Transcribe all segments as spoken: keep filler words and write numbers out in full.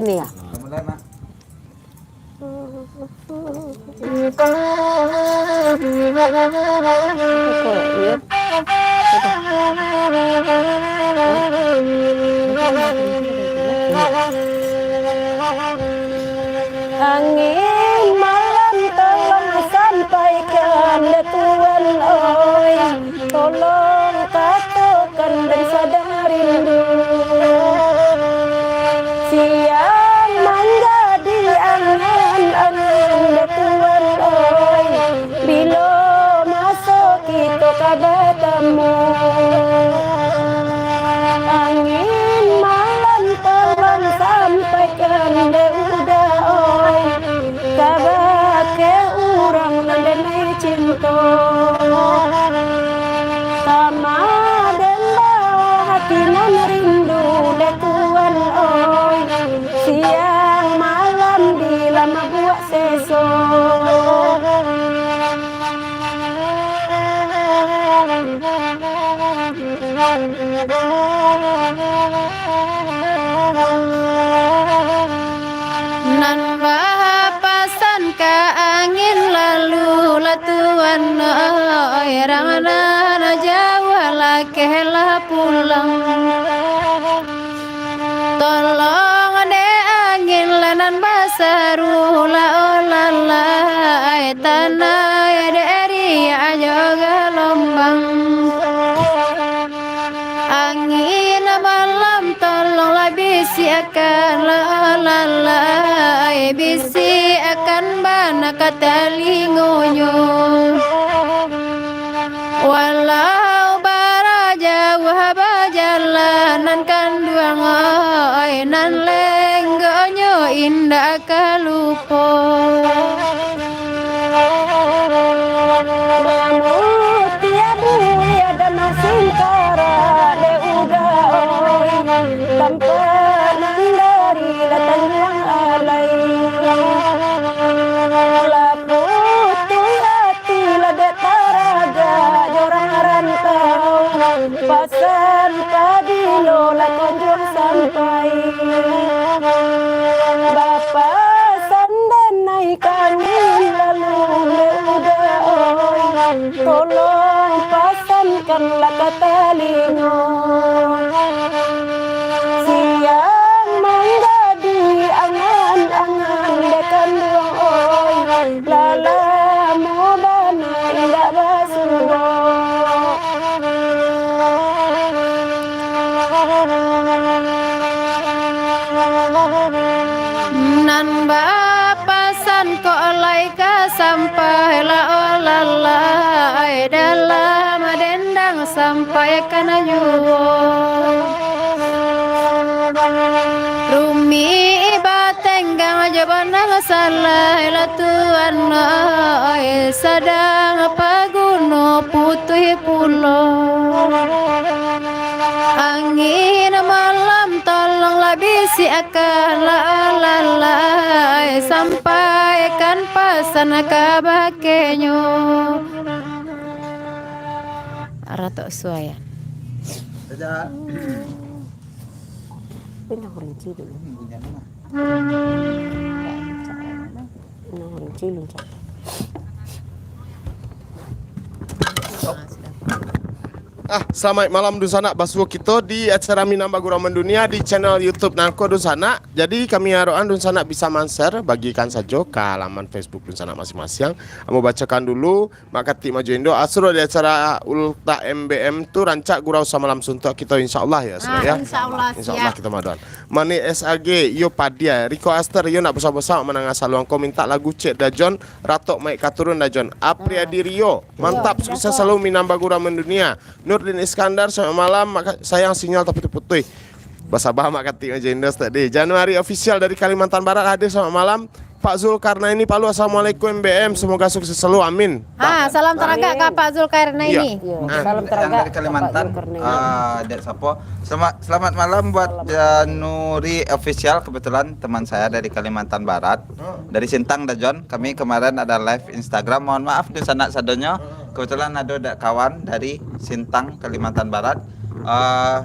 Ini ya. Angin malam, tolong sampaikan, ya Tuan, oi. Tolong katokan, den sadang rindu. Siang manjadi angan-angan, ya Tuan, oi. Bilo maso kito ka batamu? Angin malam, tolong sampaikan, dek Uda, oi. Kabake urang nan denai cinto. Sama den bawa hati nan rindu, dek Tuan, oi. Siang malam bila mabuak seso. Nan bapasan ka angin lalu lah Tuan, oi, rang nan jauah lakeh lah pulang. Tolong dek angin lah nan basaru lah, oh lalai, tanah dek riak jo galombang. Angin malam, tolonglah bisiakan lah, oh lalai, bisiakan bana ka talingonyo. Walau bara jauah bajalan nan kanduang, oi, nan lenggonyo indak ka lupo. Namun tiap buih ada masingkara, dek Uda, oi, tampek nan dari lah tanjuang alai. Putuih ati lah dek taragak jo urang rantau, pasan pabilo lah kunjuang sampai. Bapasan denai kami lalu, dek Uda, oi, tolong pasankanlah ka talingo. Siang manjadi angan-angan, dek kanduang, oi, lah lamo bana indak basuo. Nan bapasan kok lai ka sampai lah, oh lalai, dalam dendang sampaikan juo. Rumik batenggang jo banang salai lah Tuan, oi, sadang paguno putuih pulo. Angin malam, tolonglah bisiakanlah lalai, sampaikan pasan kabakenyo. Aratok suayan. Saja. Pindah rinci dulu. Hmm, bunyian mah. Pindah rinci dulu. Ah, sudah. Ah, salamaik malam dunsanak, basuo kito di acara Minang Bagurau Mandunia di channel YouTube nangko dunsanak. Jadi kami arokan dunsanak bisa man-share, bagikan sajo ka laman Facebook dunsanak masiang-masiang. Ambo bacokan dulu, Mak Katik Majo Indo, asuruah di acara Ultak M B M tu rancak Gurau Samalam Suntuak kito, insyaallah ya, asuruah ya. Insyaallah, insyaallah siap. Kito madoan. Manik S A G, iyo padia, Riko Aster, iyo nak bosan-bosan manangah saluang ko, mintak lagu Cek Dajon, Ratok Maik Katurun Dajon, Apriadi Rio, mantap, sukses selalu Minang Bagurau Mandunia. Nurdin Iskandar, selamat malam, Mak Ka-, sayang sinyal taputuih-putuih. Basaba Mak Katik Majo Indo tadi. Januari Official dari Kalimantan Barat hadir, selamat malam. Pak Zulkarnaini Palu, assalamualaikum M B M, semoga sukses selalu, amin. Ah, salam taragak ka Pak Zulkarnaini. Iya. Salam taragak dari Kalimantan. Ah, Dek Sapo. Selamat, selamat malam buat Januri Official, kebetulan teman saya dari Kalimantan Barat. Dari Sintang, Dajon. Kami kemarin ada live Instagram. Mohon maaf dunsanak sadonyo. Kebetulan ada, ada kawan dari Sintang, Kalimantan Barat. Ah,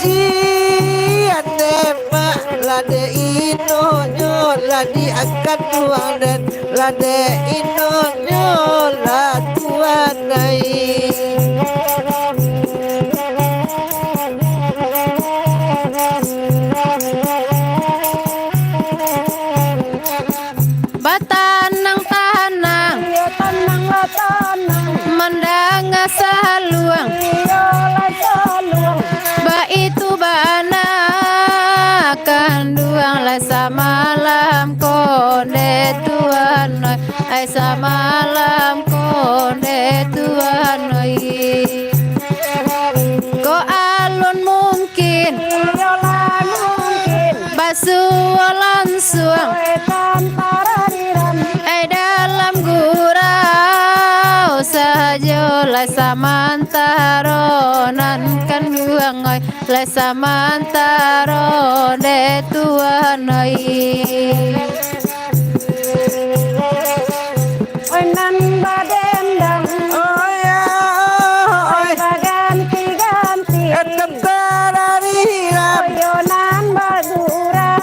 Sian dek mak, lah dek inonyo, lah diangkat tuang den, lah dek inonyo, lah tuan ai. Batanang-tanang, iyo, tananglah tanang. Mandanga saluang, iyolah saluang. Baitu bana kanduang, lai samalam ko ndeh tuan, ai samalam ko ndeh tuan, oi. Ko alun mungkin, iyolah mungkin, basuo lansuang, eh, dalam gurau sajo, lai samantaro nan kanduang, oi, lai samantaro ndeh tuan, oi. Oi nan badendang, oi, oi, baganti-ganti, eh, tentara rirang, oi, yo nan bagurau.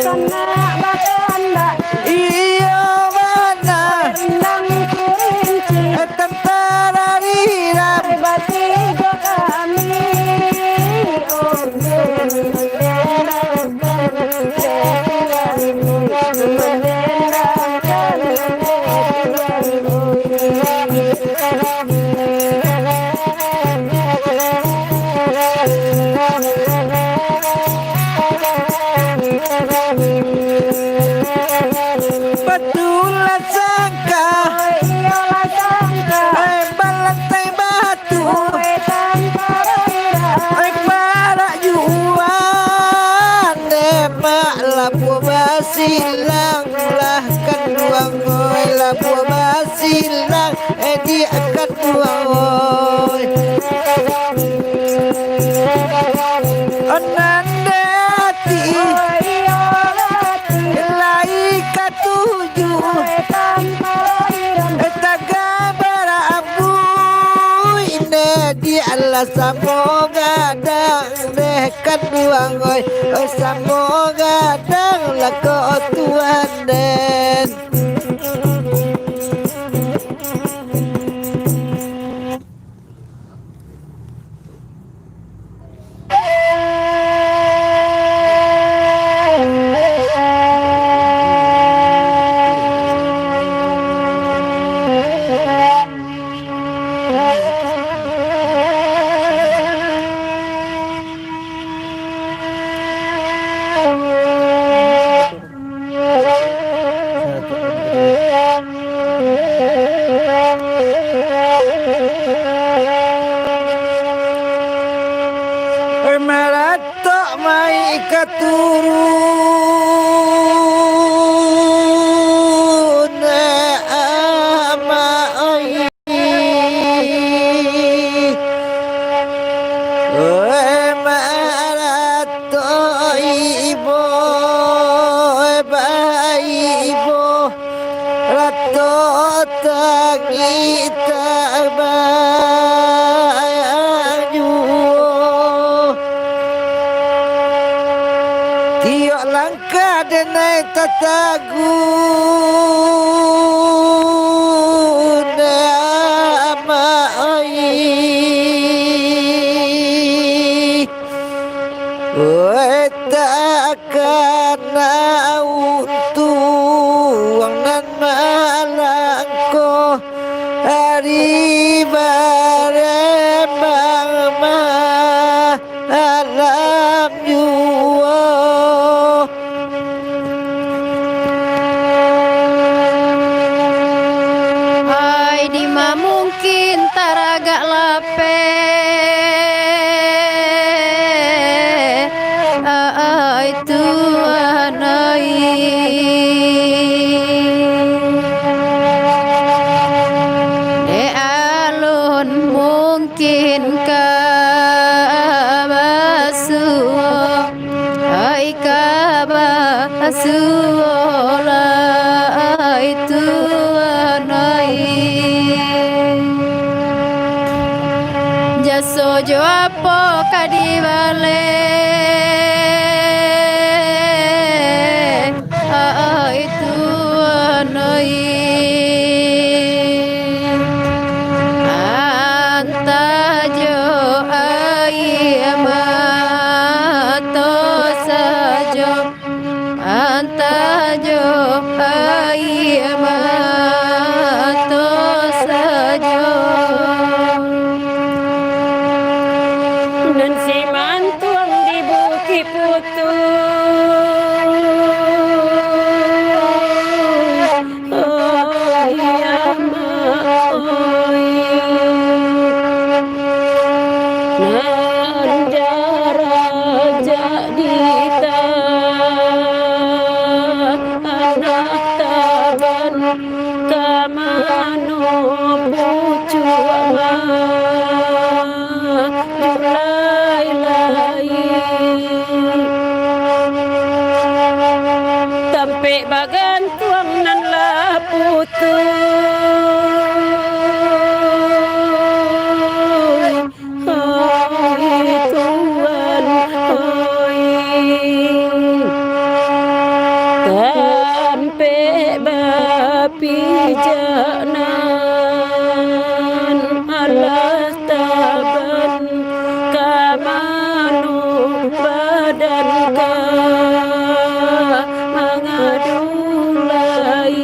Sanak bakandak, iyo bana, rendang kurinci, eh, tentara rirang, batigo kami. Batulah sangka, iyolah sangka, eh, balantai batu. Ai parak juo, dek mak, labuah basilang lah kanduang, oi, labuah basilang, eh, di kanduang, oi. Nan dek ati, lai katuju, eh, taga barabuih, ndeh di alah samo gadang, ndeh kanduang, oi, oi, samo gadang lah ko tuan den. Maratok mai ka turun, amak oi. Oi, marato ibo, oi, baibo, rato tangi tabayuo. Tiok lang- Ka denai tatagun, amak oi. Oi, takana untuang nan malangko ari barembang ma- alam juo. Ai, dima mungkin taragak lapeh, ai, Tuhan ai. ka dibaleh, ai tuan oi. Antah jo aia mato sajo, antah jo aia mato sajo. Nan si mantuang di Bukik Putu. Oi amak oi, nan darajat di tanah taban, ka mano pucuak manjulai lai. Tampek bagan tuang nan lah putuih. Oi tuan, oi. Tampek bapijak nan alah taban, ka mano badan ka mangadu lai.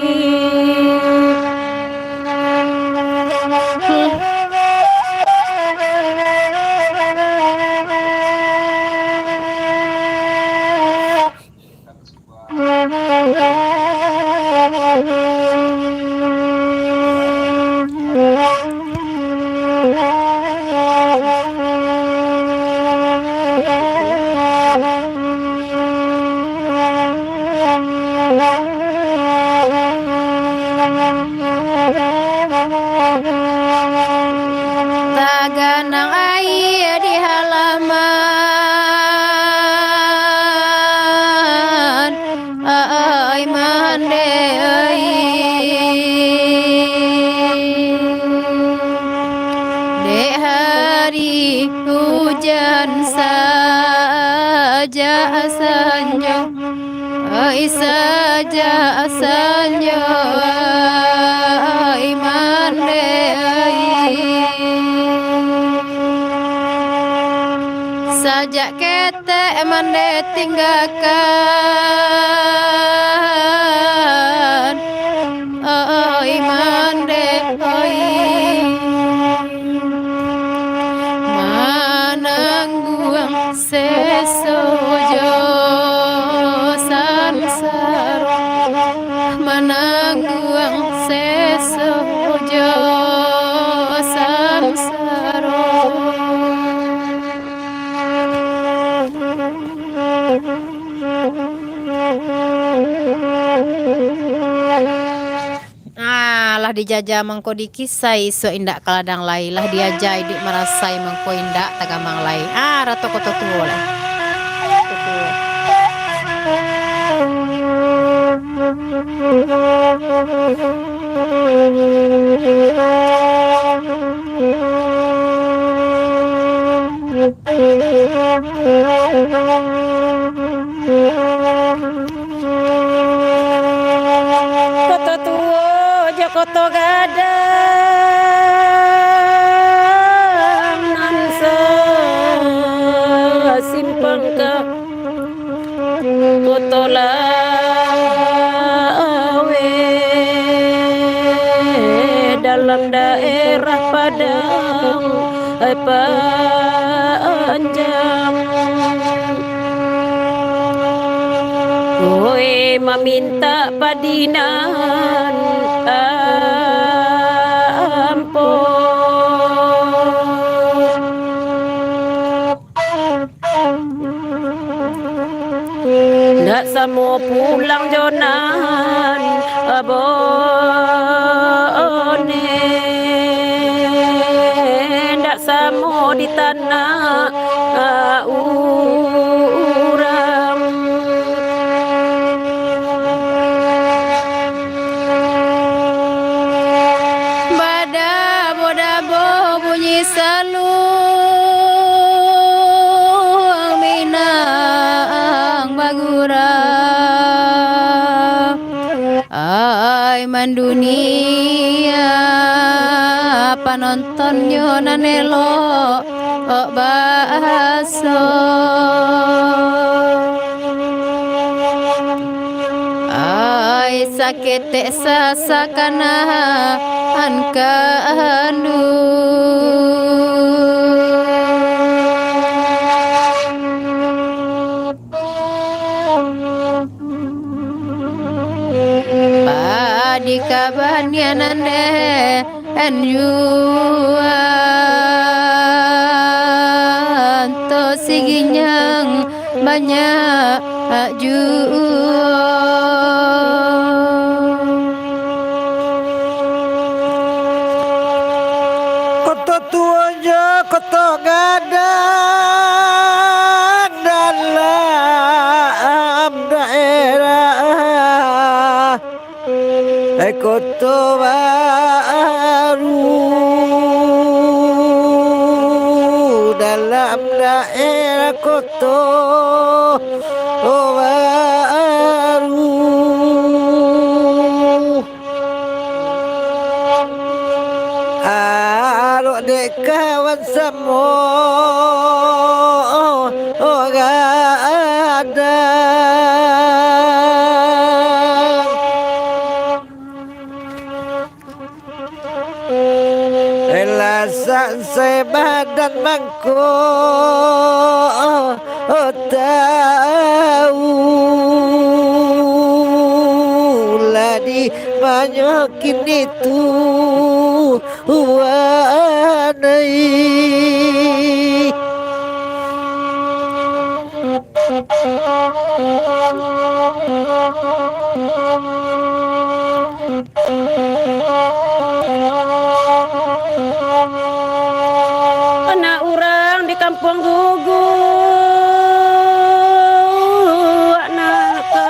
Taganang aia di halaman, ai mandeh ai. Dek hari ujan sajak sanjo, ai sajak sanjo, ai mandeh ai. Sajak ketek mandeh tinggakan, oi mandeh oi. Manangguang seso jo sansaro, manangguang seso jo sansaro. Ah, lah dijaja mangko dikisai, isuak indak ka ladang lai. Lah diaja iduik marasai, mangko indak tagamang lai. Ah, Ratu Koto Tuo lah. Koto Tuo jo Koto Gadang nan sasimpang ka Koto Laweh dalam daerah Padang Panjang. Oi, mamintak padinan ampo. Ndak samo pulang jo nan abone, ndak samo di tanah urang. Badabo-dabo bunyi salu. Dunia, panontonnyo nan elok bahaso. Ai saketek sasak nan kandu. Padi kabanianan den juo, anto siginyang banyak juo. Koto tuo jo koto gadang dalam daerah, eh, koto baru dalam daerah koto baru. Arok dek kawan samo gadang. Lasak se badan mangko tau lah di manyo kini tu wanai. Anak urang di kampuang guguak, nan ka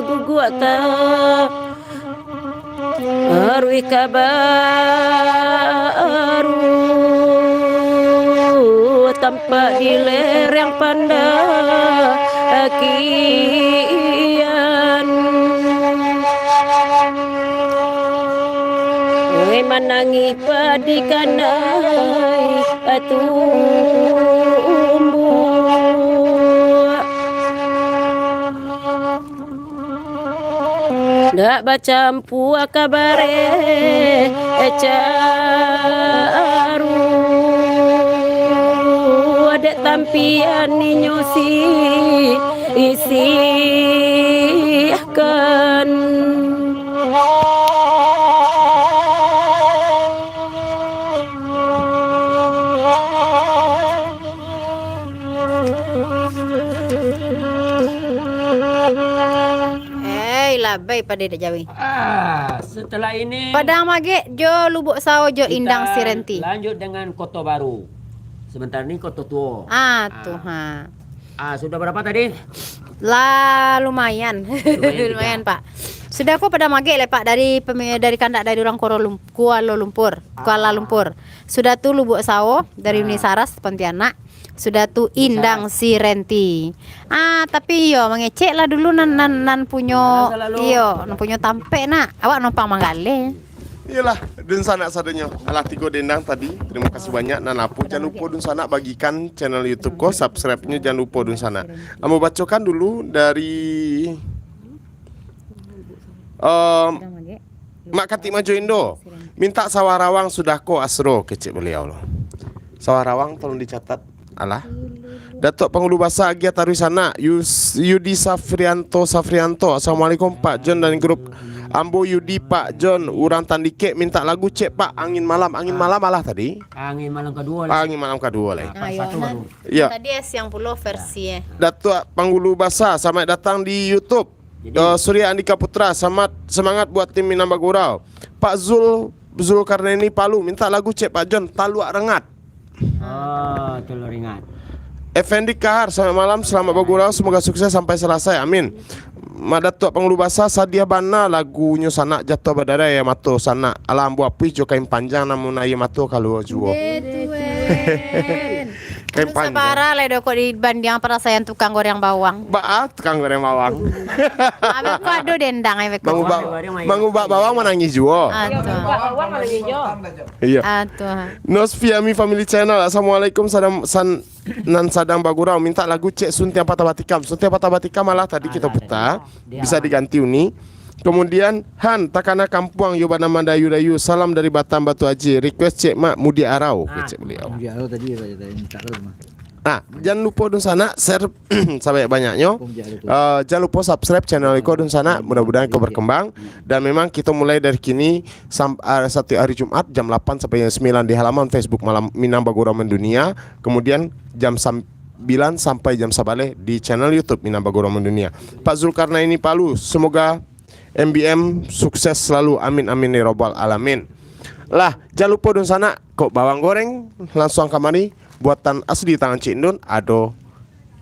guguak ta-, aruih ka baru, tampak di lereng pandakian. Oi, manangih padi kanai tumbuak. Dak bacampua ka bareh caru, dek tampian inyo si isihkan. Hei, labai padi dek jawi. Ah, setelah ini Padang Magek jo Lubuak Sawo jo kita Indang Sirenti. Lanjut dengan Koto Baru. Sementara ni Koto Tuo. Ah, Ah. tu, ha. Ah, sudah berapa tadi? Lah, lumayan. Lumayan, Lumayan, Pak. Sudah ko Padang Magek le, Pak, dari pemi-, dari kandak dari urang Kuala Lum-, Kuala Lumpur, Kuala Ah. Lumpur. Sudah tu Lubuak Sawo dari Ah. Uni Saras, Pontianak. Sudah tu Uni Indang Saras. Sirenti. Ah, tapi iyo, mangecek lah dulu nan, nan, nan punyo, Salah-salah lo. iyo, nan punyo tampek nak. Awak numpang manggaleh. Iyolah, dunsanak sadonyo. Alah tigo dendang tadi. Terima kasih banyak. Nan apo, jan lupo dunsanak bagikan channel YouTube ko, subscribe-nyo jan lupo dunsanak. Ambo bacokan dulu dari, em, Mak Katik Majo Indo. Mintak Sawah Rawang sudah ko Asro, kecek baliau lo. Sawah Rawang tolong dicatat. Alah. Datuak Pangulu Basa agiah taruih sanak. Yus-, Yudi Safrianto Safrianto. Assalamualaikum Pak John dan grup. Ambo Yudi Pak John, urang Tandikek, mintak lagu cek Pak, Angin Malam. Angin Malam alah tadi. Angin Malam Kaduo lah. Angin Malam Kaduo lah. Ah, part iyo, satu nah. baru. Iyo. Tadi Siang Pulo versi, eh. Datuak Pangulu Basa, selamat datang di YouTube. Jadi Eh, Surya Andika Putra, selamat, semangat buat tim Minang Bagurau. Pak Zul, Zulkarnaini Palu, mintak lagu cek Pak John, Taluak Rengat. Oh, Taluak Rengat. Effendi Kahar, selamat malam, selamat bagurau, semoga sukses sampai selesai, amin. Mak Datuak Pangulu Basa, sadiah bana lagunyo sanak, jatuah badarai aia mato sanak. Alah ambo apuih jo kain panjang, namun aia mato kalua juo. Deh, Tuan. Kain panjang. Sabara lai doh kok dibandiang parasaian tukang goreng bawang. Baa tukang goreng bawang. Abang ko ado dendang ai beko. Mangubak, mangubak bawang manangih juo. Ah, tu. Iya. Ah, tu. Nosfiami Family Channel, assalamualaikum, sadang, san-, nan sadang bagurau, minta lagu Cek Suntiang Patah Batikam. Suntiang Patah Batikam malah tadi kita putar. Bisa diganti uni. Kemudian, Han, takana kampuang yo banamo Dayu-Dayu, salam dari Batam Batu Aji, request Cek Mak Mudiak Arau, kecek beliau. Mudiak Arau tadi, minta Arau mah. Ah, jan lupo dunsanak share sabanyak-banyaknyo. Mudiak Arau tu. Eh, jan lupo subscribe channel iko dunsanak, mudah-mudahan iko berkembang. Dan memang kita mulai dari kini sam-, ah, setiap hari Jumat jam lapan sampai jam sembilan di halaman Facebook Malam Minang Bagurau Mendunia. Kemudian jam sam-, sampai jam sabaleh di channel YouTube Minang Bagurau Mendunia. Pak Zulkarnaini Palu, semoga M B M sukses selalu. Amin, amin, ya robbal alamin. Lah, jan lupo dunsanak, kok bawang goreng, langsuang kamari, buatan asli tangan Cik Indun, ado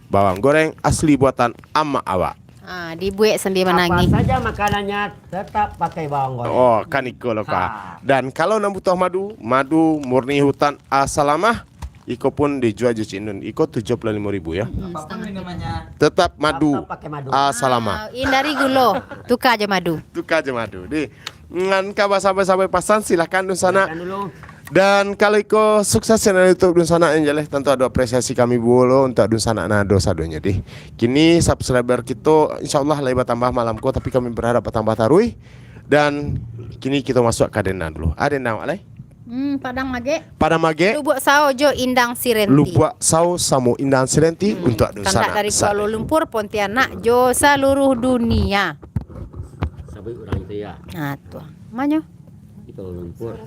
bawang goreng asli buatan amak awak. Ah, dibuek sambil manangih. Apa saja makanannya tetap pakai bawang goreng. Oh, kan iko lo, Kak. Ha. Dan kalau nan butuh madu, madu murni hutan Asalamah, iko pun dijua jo Cik Nun. Iko tujuh puluh limo ribu, ya. Hmm, apapun setengah minumannya, tetap madu. Tetap pakai madu. Asalamah. Ah, hindari gulo, tuka jo madu. Tuka jo madu. Di, ngan ka basampai-sampai pasan, silakan dunsanak. Silakan dulu. Dan kalau iko sukses channel YouTube dunsanak, yang jelas tentu ado apresiasi kami pulo untuak dunsanak nan ado sadonyo, di. Kini subscriber kito insyaallah lai batambah malam ko, tapi kami berharap batambah taruih. Dan kini kito masuak ka dendang dulu. Ah, dendang, Wak, lai? Hmm, Padang Magek. Padang Magek. Lubuak Sao jo Indang Sirenti. Lubuak Sao samo Indang Sirenti. Hmm, untuak dunsanak kandak dari Kuala Lumpur, Pontianak, jo saluruah dunia. Sabuik urang itu, ya. Nah, tu. Manyo? Di Kuala Lumpur.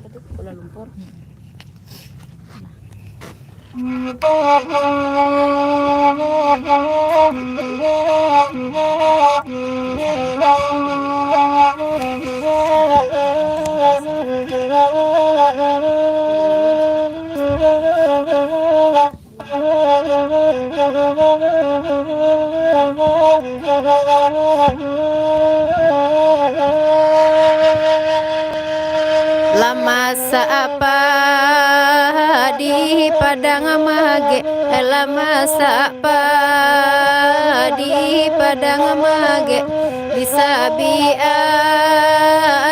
Lah masak padi Padang Magek, lah masak padi Padang Magek, disabiak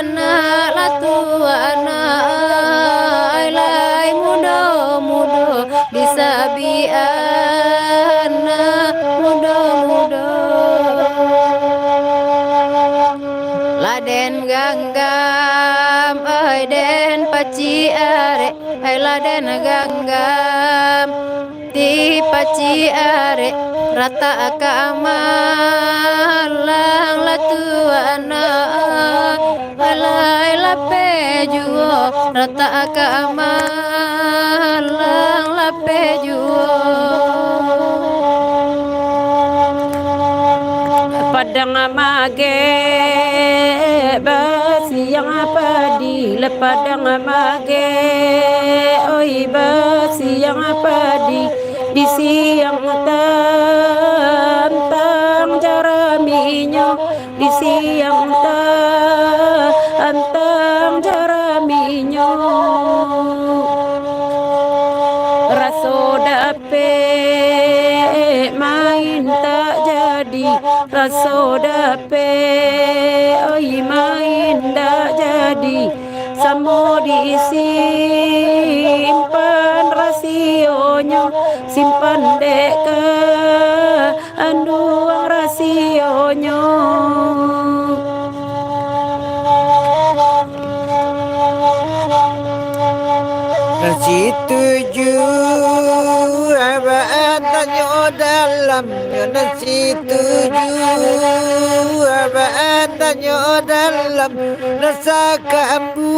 anak lah tuo anak, lai mudo-mudo, disabiak anak mudo-mudo. Lah den ganggam, oi den pacik arek, oi lah den ganggam, di pacik arek, ratak ka malang lah tuo anak. Alai lapeh juo, ratak ka malang lapeh juo. Padang Magek basiang padi, lah Padang Magek, oi, basiang padi, di siang tantang jaraminyo, di siang tantang jaraminyo. Raso dapek main tak jadi, raso dapek, oi, main tak jadi. Samo disimpan rasionyo, simpan dek ka anduang rasionyo. Nan satuju, abah tanyo dalam, nan satuju, abah tanyo dalam, nan saka ambu,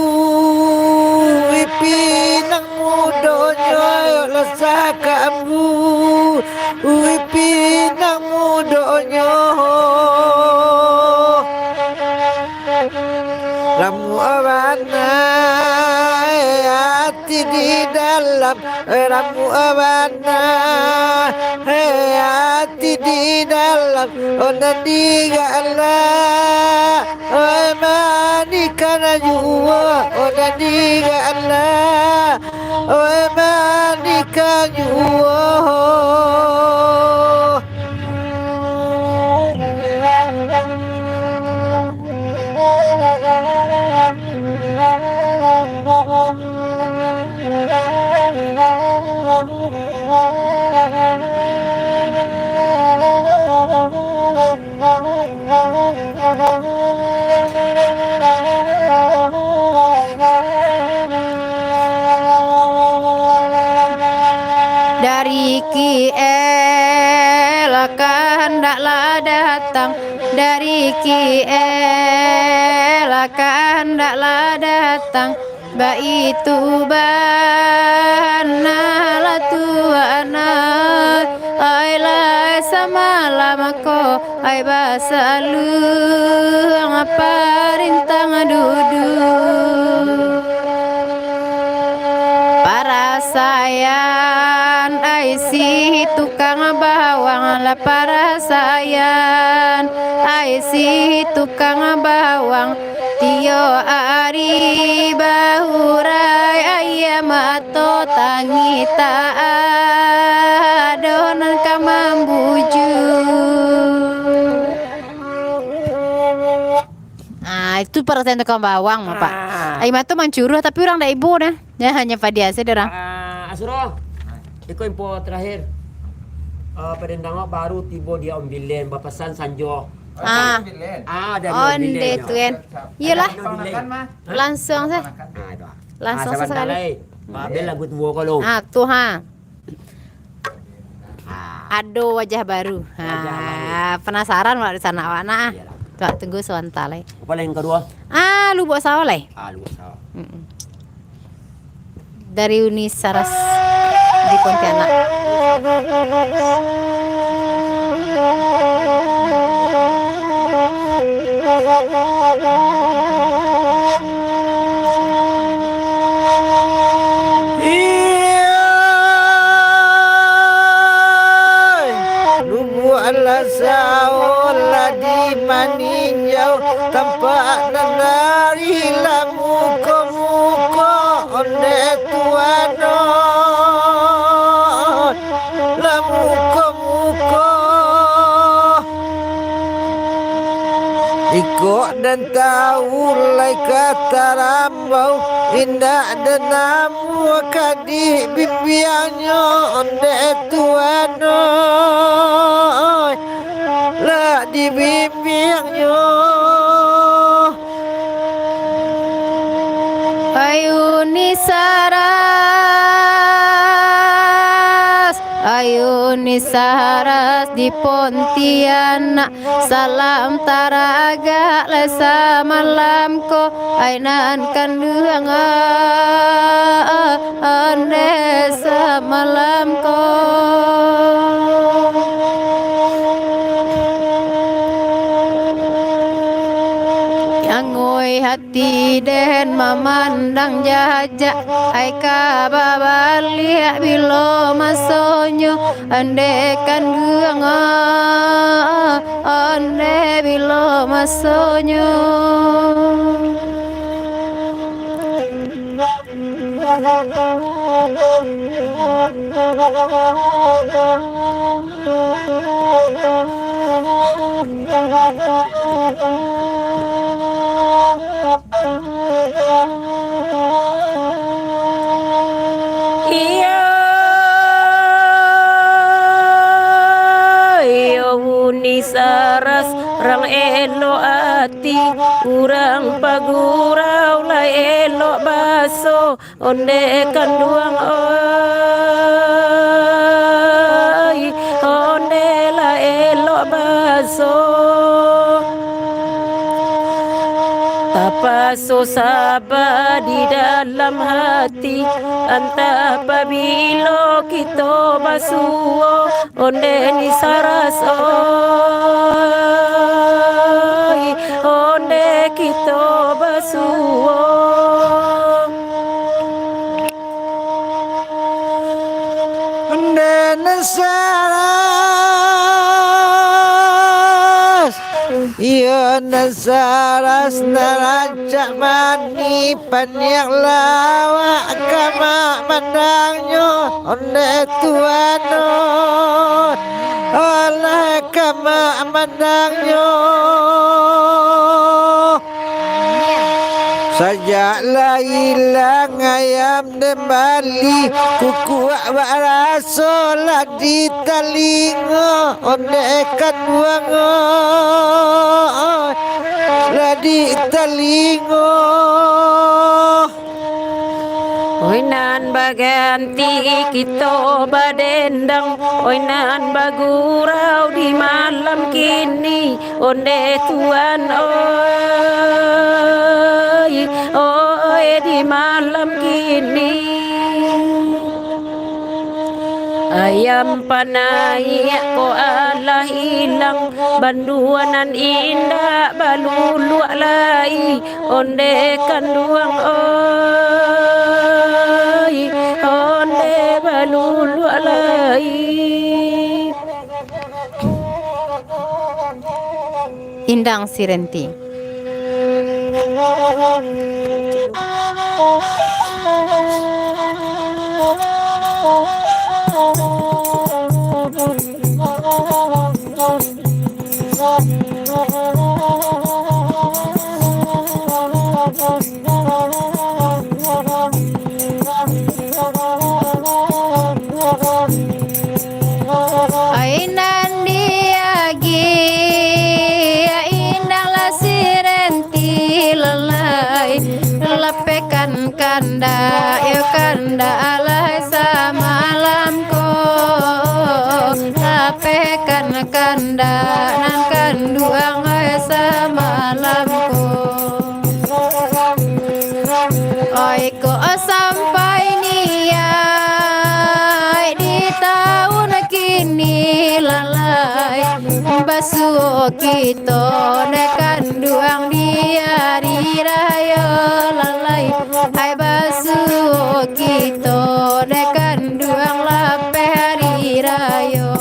ipinang mudonyo, lah saka ambu, ui pinang mudonyo. Ramuah bana ati di dalam, ramuah bana ati di dalam, oh nan di gala. Oi, manikana juo, oi, manikana juo. Dari K L ka handaklah datang, dari K L ka handaklah datang, baitu bana lah tuanai, ai lah samalam ko, ai basaluang parintang duduak. Parasaian ai si tukang bawang lah, parasaian ai si tukang bawang. Tiok ari bahurai, aia mato tangih tak ado nan ka mambujuak. Ah, itu parasaian tukang bawang, Pak. Ah. Ai mato mancuruah, tapi urang dak ibo dah. Ya, hanya padiah saja dah. Ah, Asro, iko info terakhir. Ah, padandang awak baru tibo di Ombilen, bapasan sanjo. Ah. Ah, dari Ombilen. Onde tu kan. Iyalah. Dari Ombilen. Langsung saja. Ah, itu. Langsung saja sekali. Abel lagu tuo ko lo. Ah, tu ha. Ah. Ado wajah baru. Wajah baru. Ha, penasaran awak di sana awak nah. Iyalah. Tuak tunggu sabanta lai. Apa lain kedua? Ah, Lubuk Sawah lai. Ah, Lubuk Sawah. Mm-mm. Dari Uni Saras di Pontianak. Iyo, Lubuak Lasau lah di maninjau, tampak nan dari lah muko-muko, ondeh tuan oi, lah muko-muko. Iko den tau lai ka tarambau, indak den namuah ka dibimbiangnyo, ondeh tuan oi, lah dibimbiangnyo. Ai Uni Saras, ai Uni Saras di Pontianak, salam taragak lai samalam ko, ai nan kanduang, ah, ah, ondeh samalam ko. Angoi hati den mamandang jajak, ai ka babaliak bilo masonyo, ondeh kanduang, ah, ondeh bilo masonyo. Iyo, iyo, Uni Saras, rang elok ati, urang pagurau lah elok baso, ondeh kanduang oi, ondeh lah elok baso. Tapaso saba di dalam hati, antah pabilo kito basuo, ondeh Ni Saras oi, ondeh kito basuo. Ondeh Ni Saras, iyo Ni Saras, nan rancak mani paniang lawak ka mamandangnyo, ondeh tuan oi, alah ka mamandangnyo. Sajak Lah ilang ayam den bali, kukuak bak raso lah di talingo, ondeh kanduang oi, lah di talingo. Oi nan baganti kito badendang, oi nan bagurau di malam kini, ondeh tuan oi, oi di malam kini. Ayam panaiak ko alah ilang, banduanan indak baluluak lai, ondeh kanduang oi, ondeh baluluak lai. Indang Sirenti. Ai nan diagiah, indak lah sirenti lalai, lapehkan kandak, yo kandak lai samalam ko, lapehkan kandak nan kanduang lai samalam ko. Oi kok sampai niaik di taun kini lalai, basuo kito ndak kanduang di ari rayo lalai, ai basuo kito ndak kanduang lapeh ari rayo.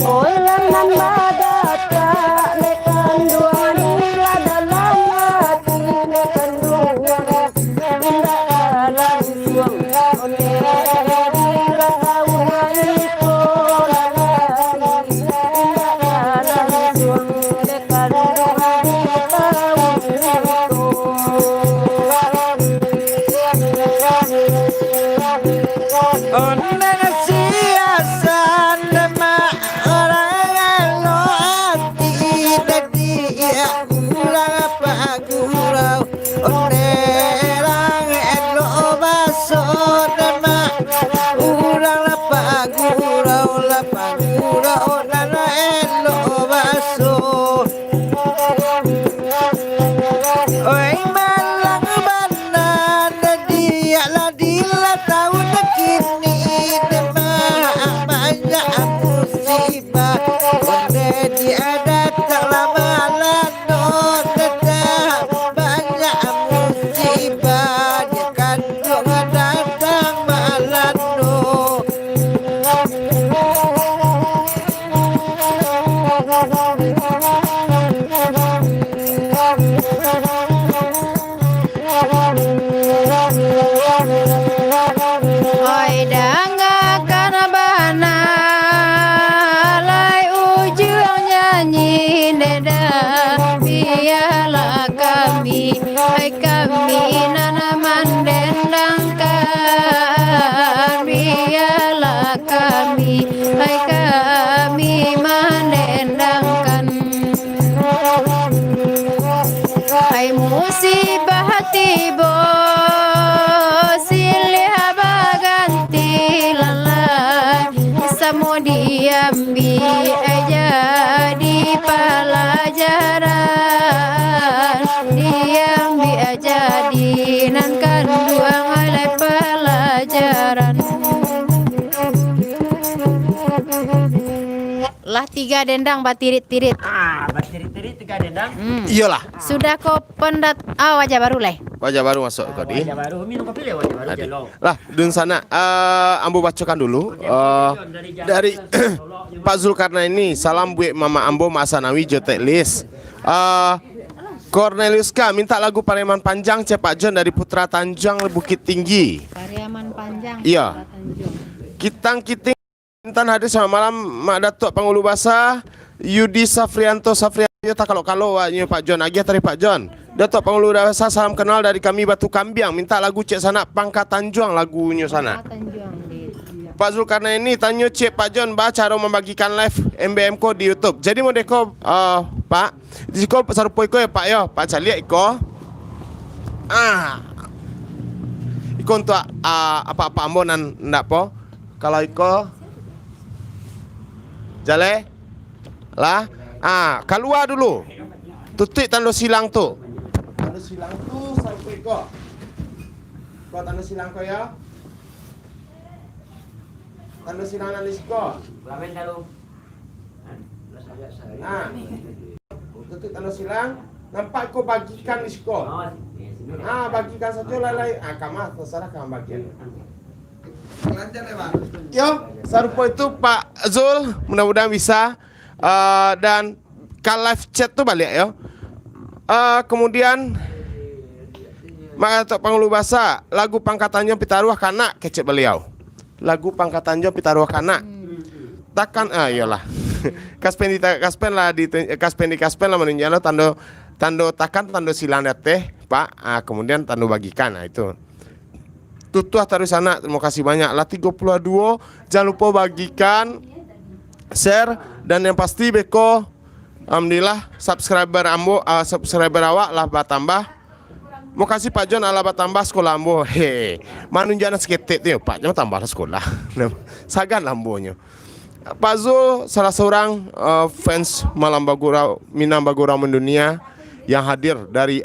Urang nan badatak dek kanduang, inilah dalam ati dek kanduang, indak ka langsuang ondeh di rantau iko, indak ka langsuang dek kanduang di rantau iko. Ondeh siasan demak, urang elok ati, dadiak urang pagurau. Ondeh urang elok baso demak, urang lah pagurau, lah pagurau nan elok baso. Oi, malang bana, dadiak lah dilatau nakini, demak banyak musibah. Ondeh di adat tak lama lano, demak banyak musibah, di kanduang datang malano. Oi, dangakan bana lai ujuang nyanyi, ndak bialah kami, ai kami nan mandendangkan, bialah kami, ai kami mandendangkan. Ai musibah tibo, silih baganti lalai, samo diambiak jadi palajaran, diambiak jadi nan kanduang lai palajaran. Lah tiga dendang batirit-tirit. Ah, Baciri-ciri tiga dendang. Hmm. Iyolah. Sudah ko pendat-, ah, wajah baru lai. Wajah baru masuk ko di. Wajah baru. Minum kopi lai, wajah baru. Tadi. Lah, dunsanak, eh, ambo bacokan dulu. Eh, dari Pak Zulkarnaini, salam buek mama ambo, Mak Sanawi, jo Tek Lis. Eh, Cornelius K, minta lagu Pareman Panjang, cek Pak John dari Putra Tanjuang, Bukittinggi. Pariaman Panjang, Iya. Putra Tanjuang. Kitang Kiting, Intan hadir selamat malam, Mak Datuk Pangulu Basa, Yudi Safrianto Safrianto, takalok-kalok awaknyo, Pak John, agiah tadi, Pak John. Datuk Pangulu Basa, salam kenal dari kami Batu Kambiang, minta lagu cek sanak Pangka Tanjuang, lagunyo sanak. Pangka Tanjuang, di, iya. Pak Zulkarnaini, tanyo cek Pak John, ba caro mambagikan live M B M ko di YouTube. Jadi, model ko, eh, Pak, Di siko sarupo iko yo, Pak, yo. Pak caliak iko. Ah. Iko untuak, ah, apak-apak ambo nan ndak po. Kalau iko, jaleh. Lah. Ah, kalua dulu. Tutuik tando silang tu. Tando silang tu sarupo iko. Ko tando silang ko, yo. Tando silang nan di siko. Nah. Tutuik tando silang. Nampak ko bagikan di siko. Ah, bagikan sajo lai-lai. Ah, kama, terserah kama bagian. Yo, sarupo itu Pak Zul, mudah-mudahan bisa. Ah, dan ka live chat tu baliak yo. Ah, kemudian, Mak Datuk Pangulu Basa, lagu Pangka Tanjuang Pitaruah Kanak, kecek baliau. Lagu Pangka Tanjuang Pitaruah Kanak. Hmm. Takan, ah, iyolah. Kaspen di ta-, kaspen lah di, kaspen di kaspen lah manunjuak lo tando, tando takan, tando silang di ateh, Pak. Ah, kemudian tando bagikan, ah, itu. Tutuah taruih sanak, terima kasih banyak lah tigo puluah duo. Jangan lupa bagikan, share, dan yang pasti beko, alhamdulillah, subscriber ambo, ah, subscriber awak lah batambah. Makasih Pak John, alah batambah sekolah ambo. He, manunjuak nan saketek tu yo, Pak John tambah lah sekolah. Sagan lah ambonyo. Pak Zul salah seorang, eh, fans Malam Bagurau, Minang Bagurau Mendunia yang hadir dari,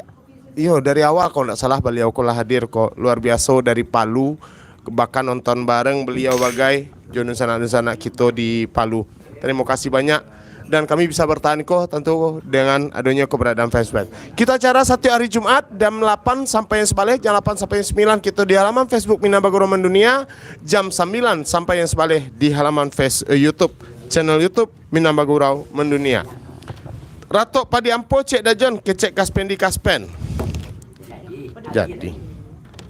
iyo, dari awal kalau ndak salah baliau ko lah hadir ko. Luar biaso dari Palu, bahkan nonton bareng baliau bagai jo dunsanak-dunsanak kito di Palu. Terima kasih banyak. Dan kami bisa bertahan ko tentu dengan adanya keberadaan fans band. Kita acara setiap hari Jumat jam lapan sampai yang sebaleh, jam lapan sampai yang sembilan kito di halaman Facebook Minang Bagurau Mendunia, jam sambilan sampai yang sebaleh di halaman face, eh, YouTube, channel YouTube Minang Bagurau Mendunia. Ratok padi ampo cek Dajon, kecek kaspen di kaspen. Jadi,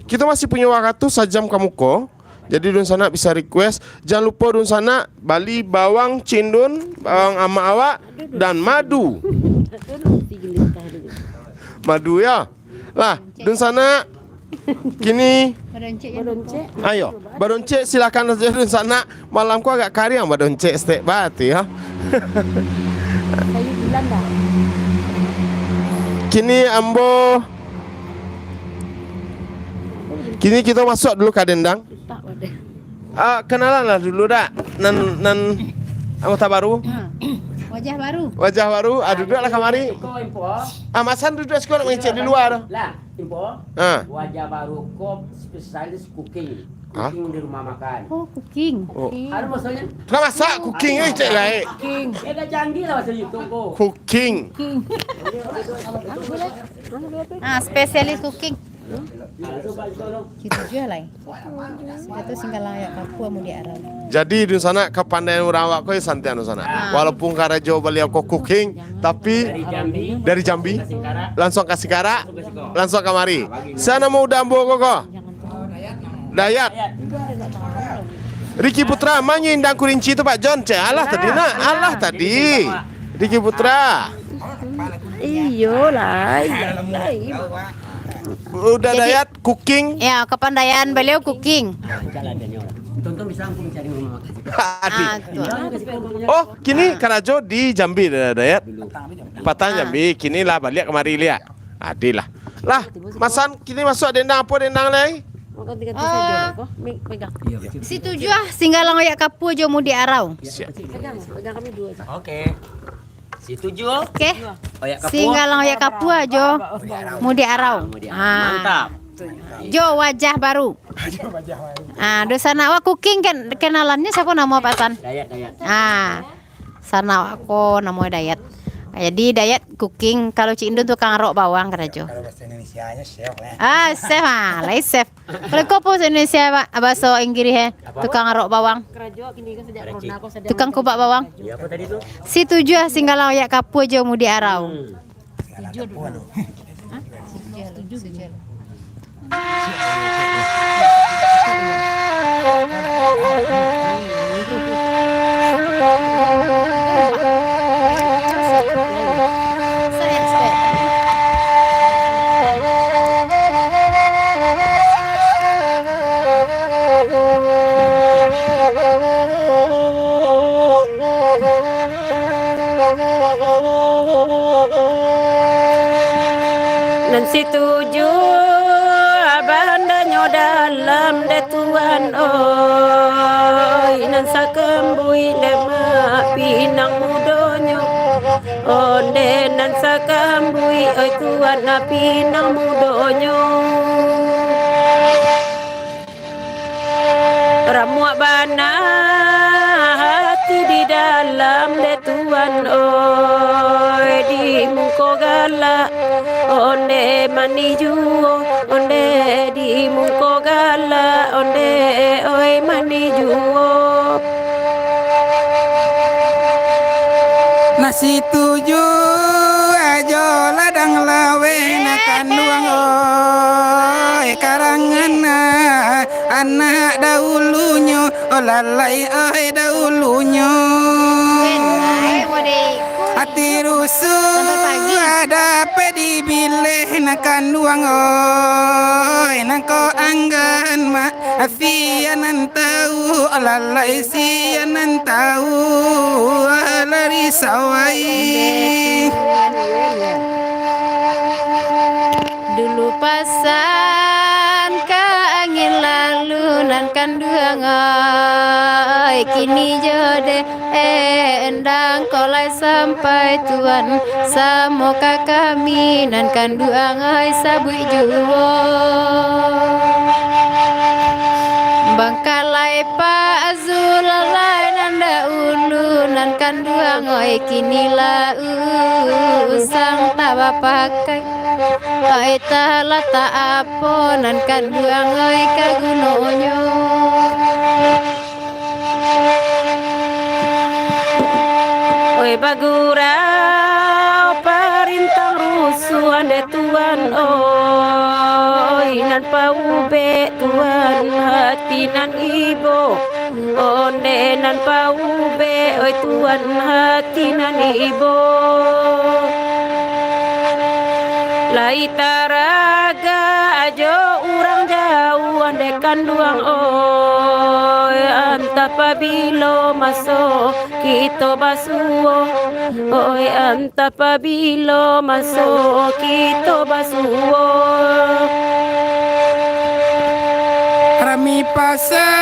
kita masih punya waktu sajam ka muko. Jadi, dunsanak bisa request. Jangan lupa dunsanak bali bawang cindun, bawang amak awak, dan madu. Madu, ya. Lah, dunsanak, kini, Badoncek, ya. Badoncek. Ayo, badoncek silakan saja dunsanak. Malam ko agak kariang badoncek stek bati, ya. Kayu bulan dah. Kini ambo, kini kita masuk dulu ka dendang. Tak ada. Ah, kenalan lah dulu dak. Nan, nan anggota baru. Ha. Wajah baru. Wajah baru. Ah, duduklah kamari. Iko info. Ah, Masan duduk sekolah mengecek di luar. Lah, info. Ah. Wajah baru ko spesialis cooking. Hah? Cooking di rumah makan. Oh, cooking. Oh. Ada maksudnya? Lah masak cooking eh cek lah eh. Cooking. Eh, dah canggih lah bahasa YouTube ko. Cooking. Cooking. Ah, spesialis cooking. Gitu juga lah. Sudah tu singgalang ayak kapua mudik arau. Jadi dunsanak kapandaian urang awak ko santiang dunsanak. Ah. Walaupun karajo baliau ko cooking, tapi dari Jambi, langsung ka Singkarak, langsung kamari. Sia namo uda ambo ko ko? Dayat. Riki Putra, manyo indang kurinci tu Pak John? Cek alah tadi nak, alah tadi. Riki Putra. Iyolah, iyolah. Uda Dayat cooking. Ya, kapandaian baliau cooking. Tonton bisa aku mencari rumah makan. Adi. Ah, tu. Oh, kini karajo di Jambi, Dayat. Patang Jambi, kini lah baliak kamari liak. Adi lah. Lah, Masan, kini masuk dendang apo dendang lai? Makan tiga tu saja, Ah. Ko. Mi-, pegang. Si Tujuah, singgalang ayak kapua jo mudik arau. Siap. Pegang, pegang kami dua. Oke. Si Tujuh. Oke. Oyak kapua. Singgalang ayak kapua jo mudik arau. Mudik arau. Ah. Mantap. Jo wajah baru. Ah, dunsanak awak cooking kan, kenalannya siapa nama Pak San? Dayat, Dayat. Ah. Sanak awak ko namo Dayat. Jadi, Dayat cooking, kalau Cik Indun tukang arok bawang karajo. Kalau bahasa Indonesianya chef lah. Ah, chef ah, lai chef. Kalau ko bahasa Indonesia, Pak, bahasa Inggris, eh? Apa, apa? Tukang arok bawang. Karajo kini kan sajak corona ko sadang. Tukang kubak bawang. Ya, apa tadi tu? Si tujuah singgalang oyak kapua jo mudik arau. Hmm. Nan situju bandanyo dalam dek Tuan, oi, nan sakambuik dek mak pinang mudonyo. Onde nan sakambuik, oi, Tuan, pinang mudonyo. Ramuak bana hati di dalam dek Tuan, oi, di muko galak, onde manih juo, onde di muko galak, onde, oi, manih juo. Nasi tuju ajo ladang laweh nak kanduang, oi, karangan anak dahulunyo, oh, lalai, oi, dahulunyo. Ati rusuh dapek dibileh nak kanduang, oi, nangko anggan mak. Sia nan tahu, lalai sia nan tahu, lari sawai. Dulu pasan ka angin lalu nan kanduang, ai, kini jo dek endang ko lai sampai Tuan, samo ka kami nan kanduang, ai, sabuik juo. Bangkalai Pak Zul, lalai nan dahulu nan kanduang, oi, kini lah usang tak bapakai. Oi, talatak apo nan kanduang, oi, ka gunonyo. Oi, bagurau parintang rusuah dek Tuan, oi, nan paubek Tuan hati nan ibo. Onde nan paubek, oi Tuan, hati nan ibo. Lai taragak jo urang jauah dek kanduang, oi, antah pabilo maso kito basuo, oi, antah pabilo maso kito basuo. Rami pasa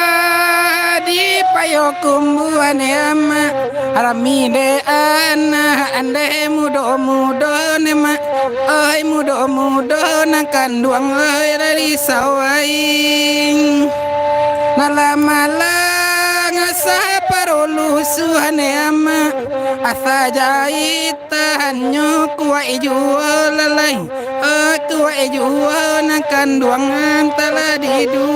di Payokumbuah ne amak, rami dek anak andeh mudo-mudo ne mak, oi, mudo-mudo nan kanduang, oi, dari Sawaing. Malang-malang asa parolusuah ne amak, asa jahit Tahanyo kuwaik juwo lalai, oh, kuwaik juwo nan kanduang nan talah didu.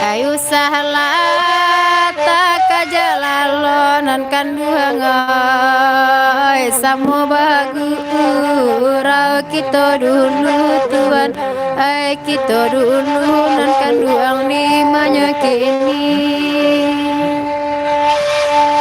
Ai usahlah takaja lalo nan kanduang, ai samo bagurau kito dulu Tuan. Ai kito dulu nan kanduang di manyo kini.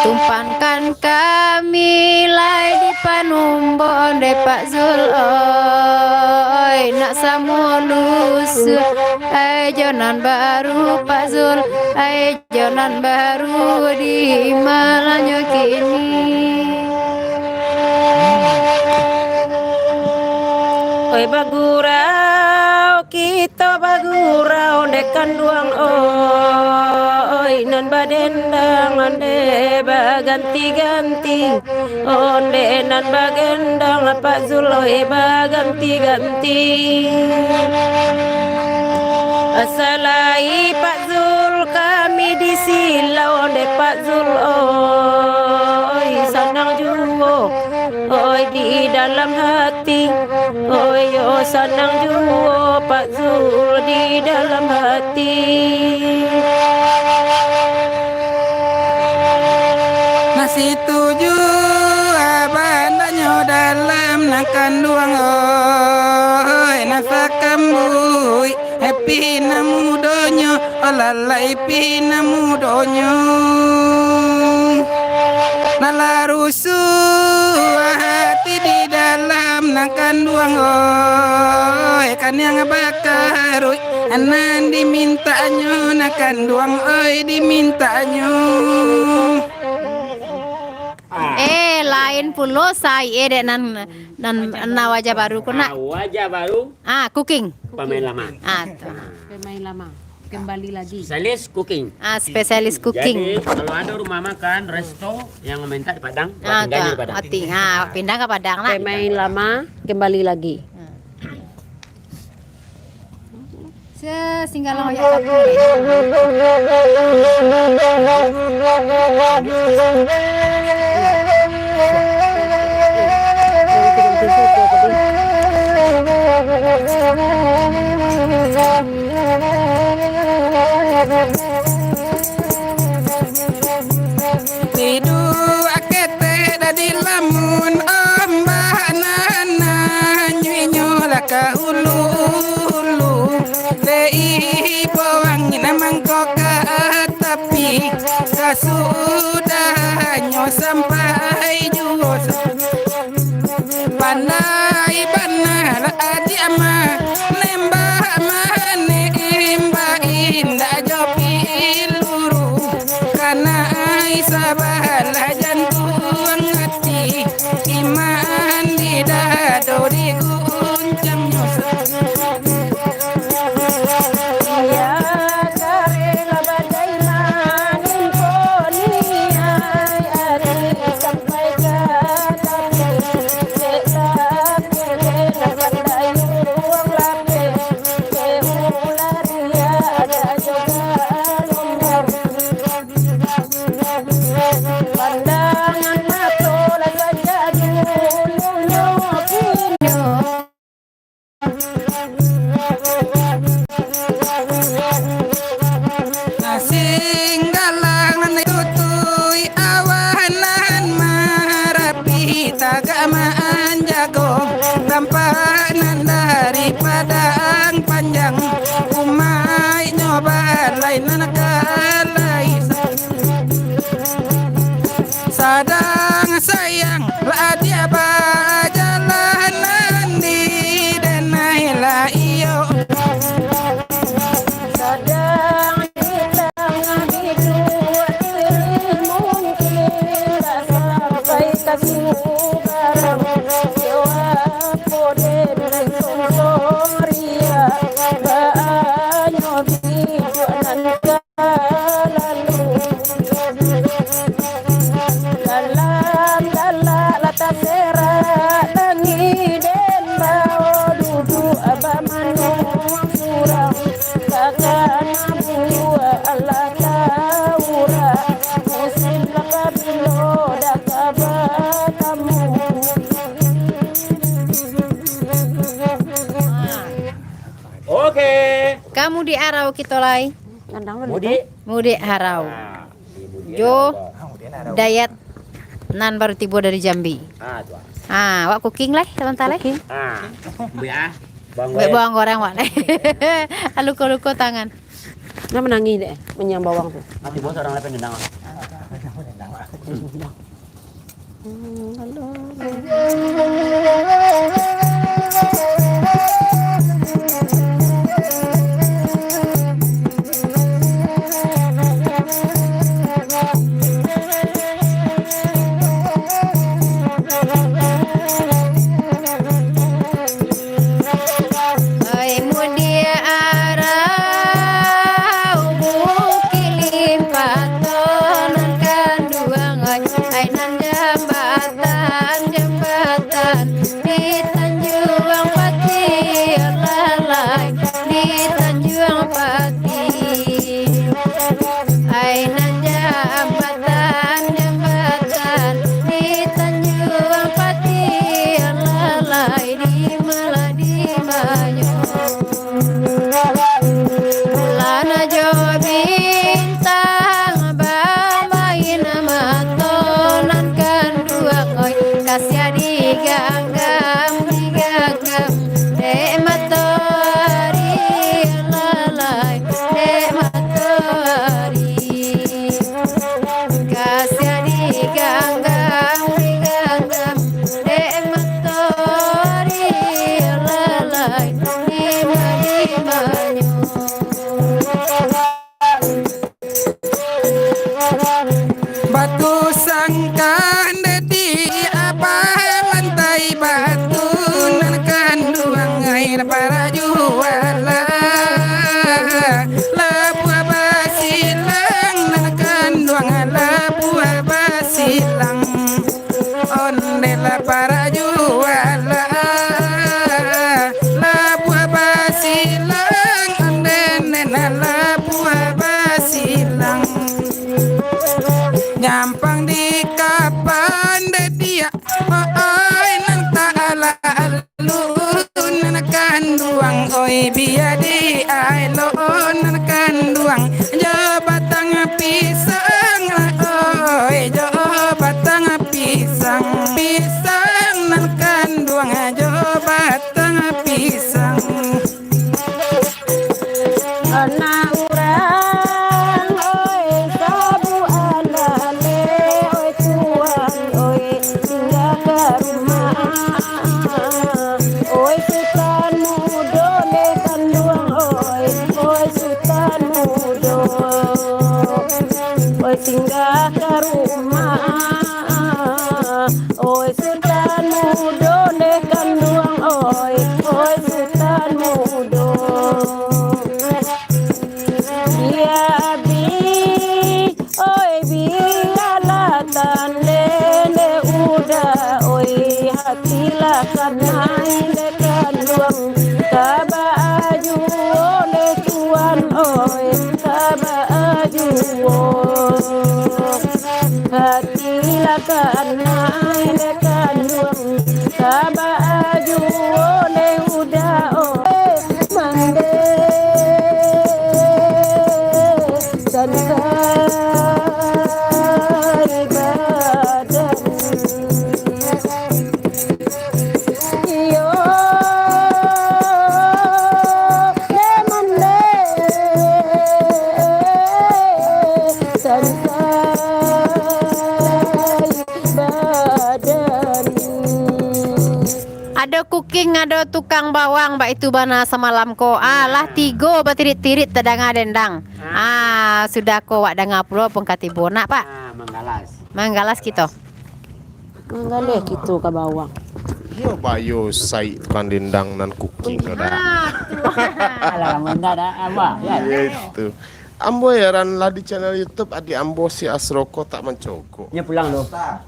Tumpankan kami lai di panumbok dek Pak Zul, oi, nak samo lusuah. Ai jo nan baru Pak Zul, ai jo nan baru di malanyo kini. Oi bagurau, kito bagurau dek kanduang, oi, nan badendang onde baganti-ganti, onde nan bagendang Pak Zul, oi, baganti-ganti. Asalai Pak Zul, kami disilau dek Pak Zul, oi. dalam hati. Oh yo, sanang juo Pak Zul di dalam hati. Nah, situ juo bananyo dalam nan kanduang, oi, nan sakambuik. Pi nan mudonyo, oh, lalai pi nan mudonyo. Nah, lah rusuah hati di dalam nan kanduang, oi, kaniang bakaruik. Nan dimintanyo nan kanduang, oi, dimintanyo. Ah. Eh, lain pulo sai, eh, dek nan, nan, nan wajah baru ko, nak. Ah, wajah baru. Ah, cooking. Pamain lama. Ah, tu. Pemain lama. Kembali lagi. Spesialis cooking. Ah, spesialis cooking. Jadi, kalau ada rumah makan, resto yang minta di Padang, ah, pindah tu, di Padang. Ati. Ah, pindah ke Padang lah. Pemain lama, kembali lagi. Ah. Singgalang oyak tapi. Tiduak ketek dari lamun ombak nan anyuinyo lah ka ulu-ulu. Dek ibo angin mangko ka tapi, sasudahnyo sampai juo. Pandai bana lah adiak mah, nembak manembak indak jo piluru. Kanai sabalah jantuang ati, iman di dado diguncang nyo. Iya, karela badai manimpo niai ari sampai ka tapi, dek lapeh, dek pandai urang lapeh, dek ulah riak, dek ajo galombang. Pandangan mato lah saja dulunyo kini. Singgalang tutui awan nan marapi, tagak manjago tampak nan dari Padang Panjang, umaiknyo balai nan kalai. Sadang sayang lah dia bajalan nan di denai lah iyo. Sadang di tangah hidup diri mungkin tak sampai ka subarang. Yo apo denai sombong ria, baanyo biduak nan ka Lalu dalam galak lah taserak, nangih den bao duduak bamanuang surang. Takana buah alah taurang, musim lah pabilo dak ka batamu. Oke. Ka mudik harau kito lai. Mudik. Mudik harau. Ah, di mudik Jo harau. Dayat nan baru tibo dari Jambi. Ah, tu ah. Ah, awak cooking lai, sabanta lai. Cooking. Ah, buek ah. Bawang goreng. Buek bawang goreng, wak. Luko-luko tangan. Nah, manangih dek, manyambawang tu. Ah, tibo surang lai pandendang, ah. Ai mudiak arau bukik limpah tonan kanduang, ai, ai nan jambatan, jambatan di Tanjuang Patir Lalai, di Tanjuang Patir. Ai nan jambatan, jambatan di Tanjuang Patir Sangkan dadi apak lantai batu nan kanduang air parajualan. Labuah basilang nan kanduang labuah basilang. Onde lah parajualan. Labuah basilang, onde nan labuah basilang. Nyampang di kapan dadiak, oi, nan tak lalu nan kanduang, oi, biar di ailo nan kanduang, jo batang pisang, oi, jo batang pisang, pisang nan kanduang, jo batang pisang. Anak urang, oi, sabuah laleh, oi, tuan, oi, singgah ka rumah. Oi, Sutan Mudo, deh kanduang, oi, oi, Sutan Mudo, oi, singgah ka rumah. Oi, Sutan Mudo, deh kanduang, oi, oi, Sutan Mudo. Biabi, oi, bialah tandende udah, oi, hatilah kanai, deh kanduang, ka baajuo, deh tuan, oi, ka baajuo. Hatilah kanai, deh kanduang, ka baajuo, deh udah, oi, mande, sansai badan. Iyo, demonde, sansai badan. Ado kuking, ado tukang bawang, baitu bana samalam ko. Ah, lah tigo batirit-tirit tadanga dendang. Ah, sudah ko wak danga pulo pun katibo nak, Pak. Ah, manggalas. Manggalas kito. Manggaleh kito ka bawang. Iyo, bayo sai tukang dendang nan kuking ko dah. Ah, tu. Alah, lamo indak dah, abah, ya? Iyo, itu. Ambo heran lah di channel YouTube adik ambo si Asroko tak mancokok. Nyo pulang tu. Nah.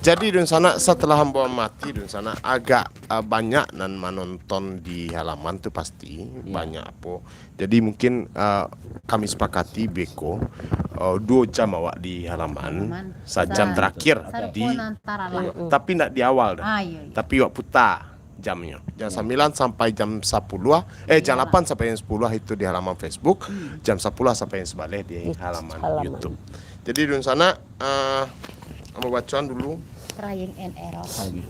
Jadi, dunsanak, setelah ambo amati, dunsanak, agak, ah, banyak nan manonton di halaman tu pasti, iya, banyak apo. Jadi mungkin, uh, kami sepakati beko, uh, duo jam awak di halaman, halaman, sajam sa-, terakhir sarupo di, nan taralah. Tapi ndak di awal dah. Ah, iya, iya. Tapi awak puta jamnyo. Jam, iya, sambilan sampai jam sapuluah, eh, jam, iyalah, lapan sampai jam sapuluah itu di halaman Facebook, hmm, jam sapuluah sampai jam sabaleh di, di halaman, halaman YouTube. Jadi, dunsanak, uh, ambo bacoan dulu. Trying and error. Lagi.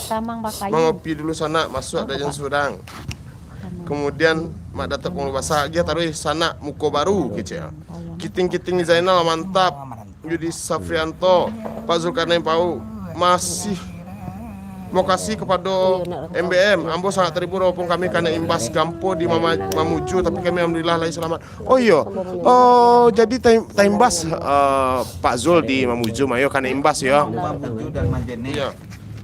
Tamang bakayu. Mangopi dulu sanak, masuak dah jan surang. Tamang. Kemudian, Mak Datuk Pangulu Basa, agiah taruih sanak muko baru, kecek. Kiting-kiting Zainal, mantap. Yudi Safrianto, Pak Zulkarnain Pau, masih mokasih kapado M B M. Ambo sangat terhibur walaupun kami kana imbas gampo di Mama-, Mamuju, tapi kami alhamdulillah lahir selamat. Oh iyo. Oh, jadi tai-, taimbas, eh, Pak Zul di Mamuju, mayo kana imbas yo. Mamuju dan Majene. Iyo.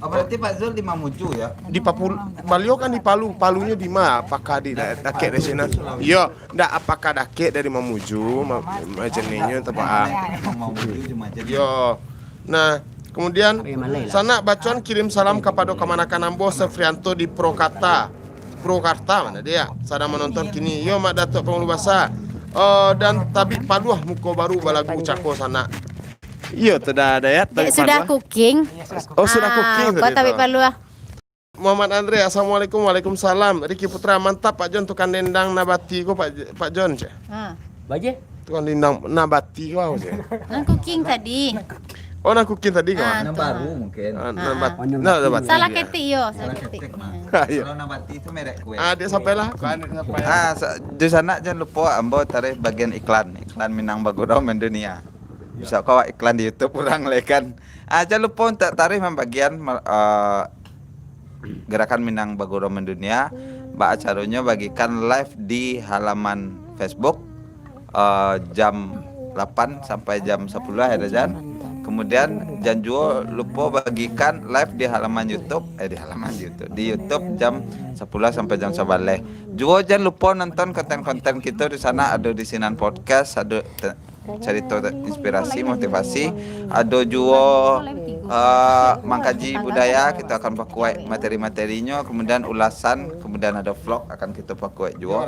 Oh, berarti Pak Zul di Mamuju yo? Di Papul-, baliau kan di Palu, Palunyo di ma? Apakah di da-, dakek dari siko? Iyo, ndak, apakah dakek dari Mamuju, ma-, Majenenyo, tempat, ah. Mamuju di Majene. Iyo. Nah, kemudian, sanak bacoan kirim salam kapado kamanakan ambo, Sefrianto di Purwakarta. Purwakarta, mana dia? Sadang manonton kini. Yo, Mak Datuk Pangulu Basa. Eh, dan Tabik Paluah muko baru balagu cako sanak. Iyo, tu dah, Dayat, Tabik Paluah. Dek sudah cooking. Oh, sudah cooking tadi tu. Ah, kau Tabik Paluah. Muhammad Andre, assalamualaikum. Waalaikumsalam. Ricky Putra, mantap, Pak Jon, tukang dendang nabati ko, Pak J-, Pak Jon, cek. Ha. Baje? Tukang dendang nabati ko, apo, cek? Nan cooking tadi. Oh, nan cooking tadi ko? Ah, nan tu, baru mungkin. Ah, nan bat-, oh, nan nabati. Salah ketik yo, salah ketik. Salah ketik, Mak. Ah, iyo. Kalau nabati itu merek kue. Ah, dek sampai lah. Kue. Ah, sa-, di sanak jan lupo ambo taruih bagian iklan. Iklan Minang Bagurau Mendunia. Bisa kau iklan di YouTube urang lai kan. Ah, jan lupo untuak taruih mambagian, ma-, eh, Gerakan Minang Bagurau Mendunia, baa caronyo bagikan live di halaman Facebook, eh, jam lapan sampai jam sapuluah, ya, Jan. Kemudian, jan juo lupo bagikan live di halaman YouTube, eh, di halaman YouTube, di YouTube jam sapuluah sampai jam sabaleh. Juo jan lupo nonton konten-konten kito di sana, ado di Sinan Podcast, ado te-, carito inspirasi, motivasi, ado juo, eh, mangkaji budaya, kito akan pakuek materi-materinyo, kemudian ulasan, kemudian ado vlog akan kito pakuek juo.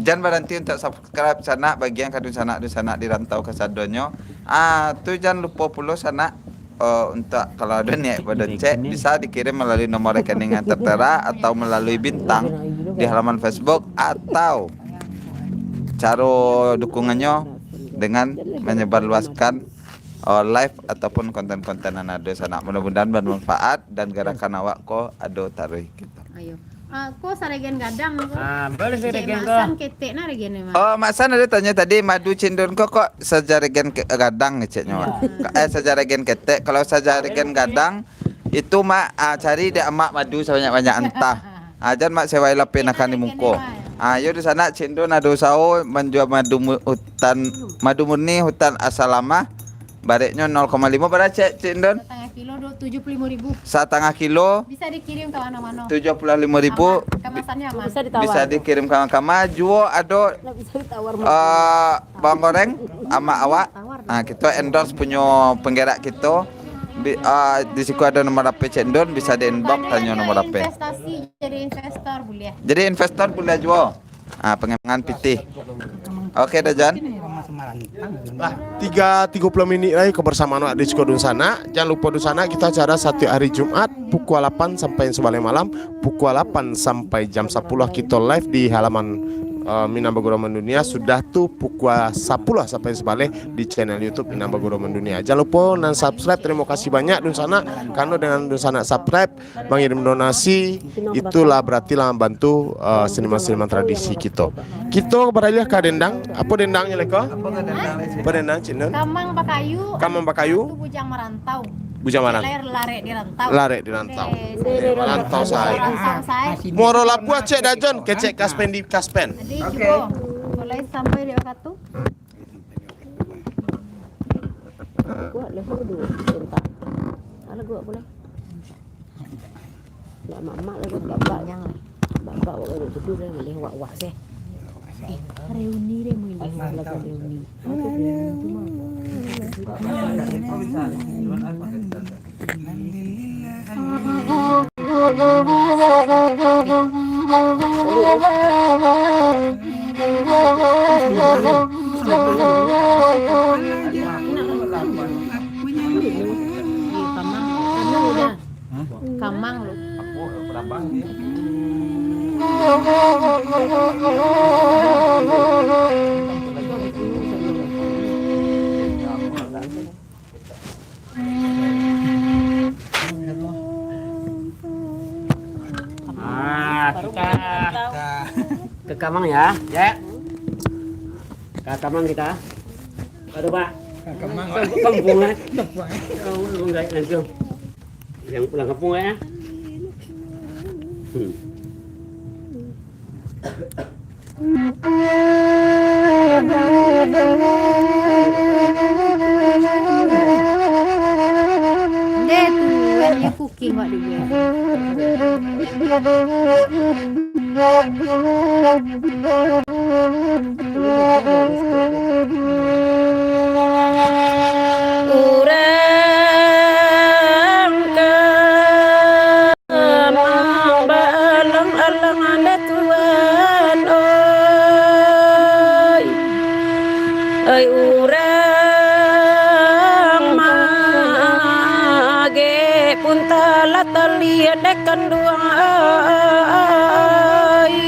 Jan baranti untuk subscribe sanak, bagian ka dunsanak-dunsanak di rantau kasadonyo. Ah, tu jan lupo pulo sanak, eh, untuk kalau ado niat bado cek, bisa dikirim melalui nomor rekening yang tertera atau melalui bintang di halaman Facebook, atau caro dukungannyo dengan menyebarluaskan, eh, live ataupun konten-konten yang ado sanak. Mudah-mudahan bermanfaat dan garakan awak ko ado taruih gitu. Ayo. Ah, ko saregen gadang ko. Ah, boleh saregen ko. Mak San ketek nah regen ni, Mak. Oh, Mak San ado tanyo tadi, madu cindun ko kok sajaregen ke-, gadang, ceknyo, Mak. Ka-, eh, sajaregen ketek. Kalau sajaregen gadang, itu, Mak, ah, cari dek Amak madu sabanyak-banyak antah. Ah, jan Mak sewai lapeh nakan di muko. Ah, yo di sanak cindun ado usaho manjua madu mu-, hutan, madu murni hutan Asalamah. Bareknyo nol koma limo, bara cek, Cik Indun? Satangah kilo, du-, tujuh puluh limo ribu. Satangah kilo. Bisa dikirim ka mano-mano. Tujuh puluh limo ribu. Aman, kamasannya aman. Bisa ditawar. Bisa dikirim ka mano-mano. Juo ado, eh, bawang goreng, amak awak. Tawar. Ah, kito endorse punyo penggerak kito. Bi-, eh, di siko ado nomor H P Cik Indun, bisa di inbox, tanyo nomor H P. Investasi, jadi investor buliah. Jadi investor buliah juo. Ah, pengembangan pitih. Oke, dah, Jan. Lah, tiga tiga puluh minik lai kebersamaan awak di Ciko Dunsanak. Jan lupo Dunsanak, kito acara satiok hari Jumat pukua lapan sampai sabaleh malam, pukua lapan sampai jam sapuluah kito live di halaman, eh, Minang Baguru Mendunia. Sudah tu pukua sapuluah sampai sabaleh di channel YouTube Minang Baguru Mendunia. Jan lupo nan subscribe, terimo kasih banyak Dunsanak. Karano dengan Dunsanak subscribe, mangirim donasi, itulah berarti lah mambantu, eh, seniman-seniman tradisi kito. Kito baralih ka dendang. Apo dendangnyo lai ko? Apo dendang, Cik Nun? Kamang bakayu. Kamang bakayu. Tu bujang marantau. Bujang marantau. Larek di rantau. Larek di rantau. Oke, marantau sae. Marantau sae. Muaro Labuah cek Dajon, kecek kaspen di kaspen. Jadi, oke. Cubo, mulai sampai di wakatu. Kuat lah, duduk sebentar. Alah, kuat pula. Ndak mamak lah, kuat babak. Babak awak duduk tu dah boleh wak-wak seh. Eh, reuni deh, main deh. Mantap. Reuni. Apa reuni tu, Mak? Kamang lu. Ah, kita ke kamang ya. Ya. Ke kamang kita. Aduh, Pak. Ke kamang, Pak. Kampung, eh. Kampung, eh. Kampung, eh, langsung. Yang pulang kampung, eh. Hmm. Ndeh tu, when you cooking, what do you Urang ka Kamang baalang-alang anda tuan, oi. Ai urang magek pun talah talian dek kanduang, oi.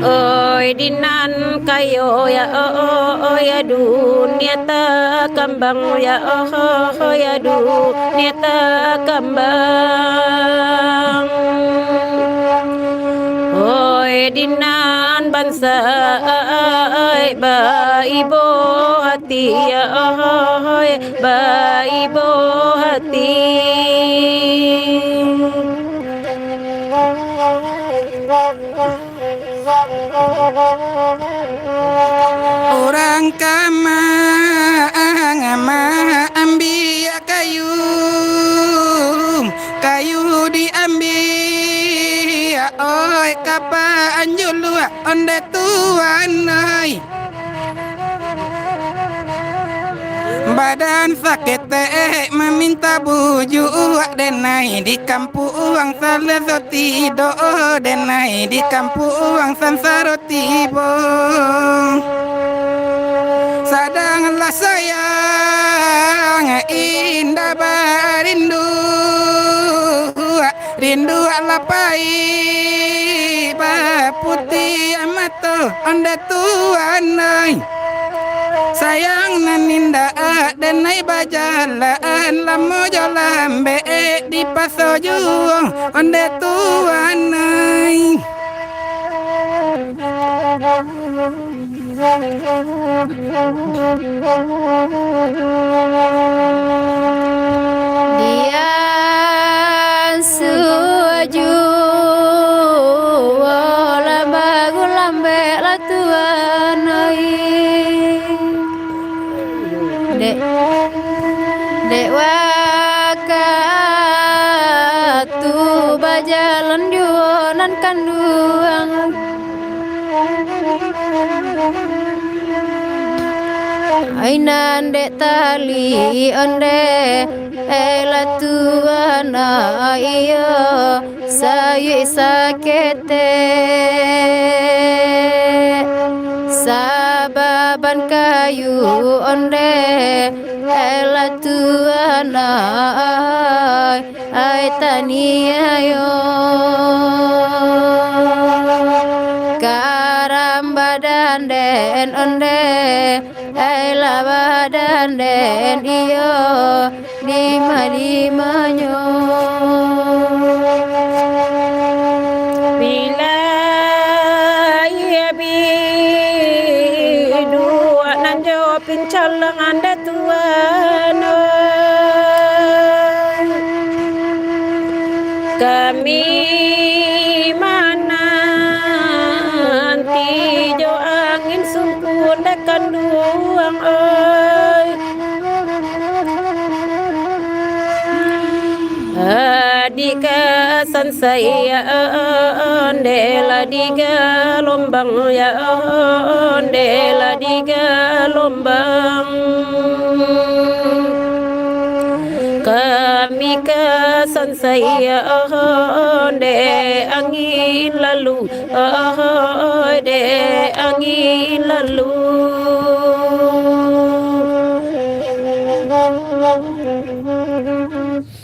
Oi, dinan kayo ya, oh, oh, oh, ya dunia takambang ya, oh, oh, oh, ya dunia takambang. Oi, dinan bansa, ai, baibo hati ya, oh, oh, oh, ya, baibo hati. Kama maambiak kayu, kayu diambiak, oi, ka paanjuluak, onde tuan ai. Badan saketek maminta bujuak, denai di kampuang salah soti doh, denai di kampuang sansaro tibo. Sadanglah sayang indak barindu, rindu alah pai baputiah mato, onde tuan ai. Sayang nan indak denai bajalan, lamo jo lambek dipaso juo, onde tuan ai. Dian suaju lah bagu lambek lah tuan ai. Dek, dek wakatu bajalan juo nan kanduang. Ai nan dek tali onde, eh, lah tuan, ah, iyo, sayuik saketek. Sababan kayu onde, eh, lah tuan, ah, ai taniayo. Karamba danden onde, ai lah badanden iyo, dima-dimanyo. Bila iya biduak nan jo pincalang anda tuan, oi. Kami mananti jo angin sungkun dek kanduang, oi. Adik ka sansai, ya, onde lah digalombang, ya, onde lah digalombang. Kami ka sansai, ya, onde angin lalu, onde angin lalu.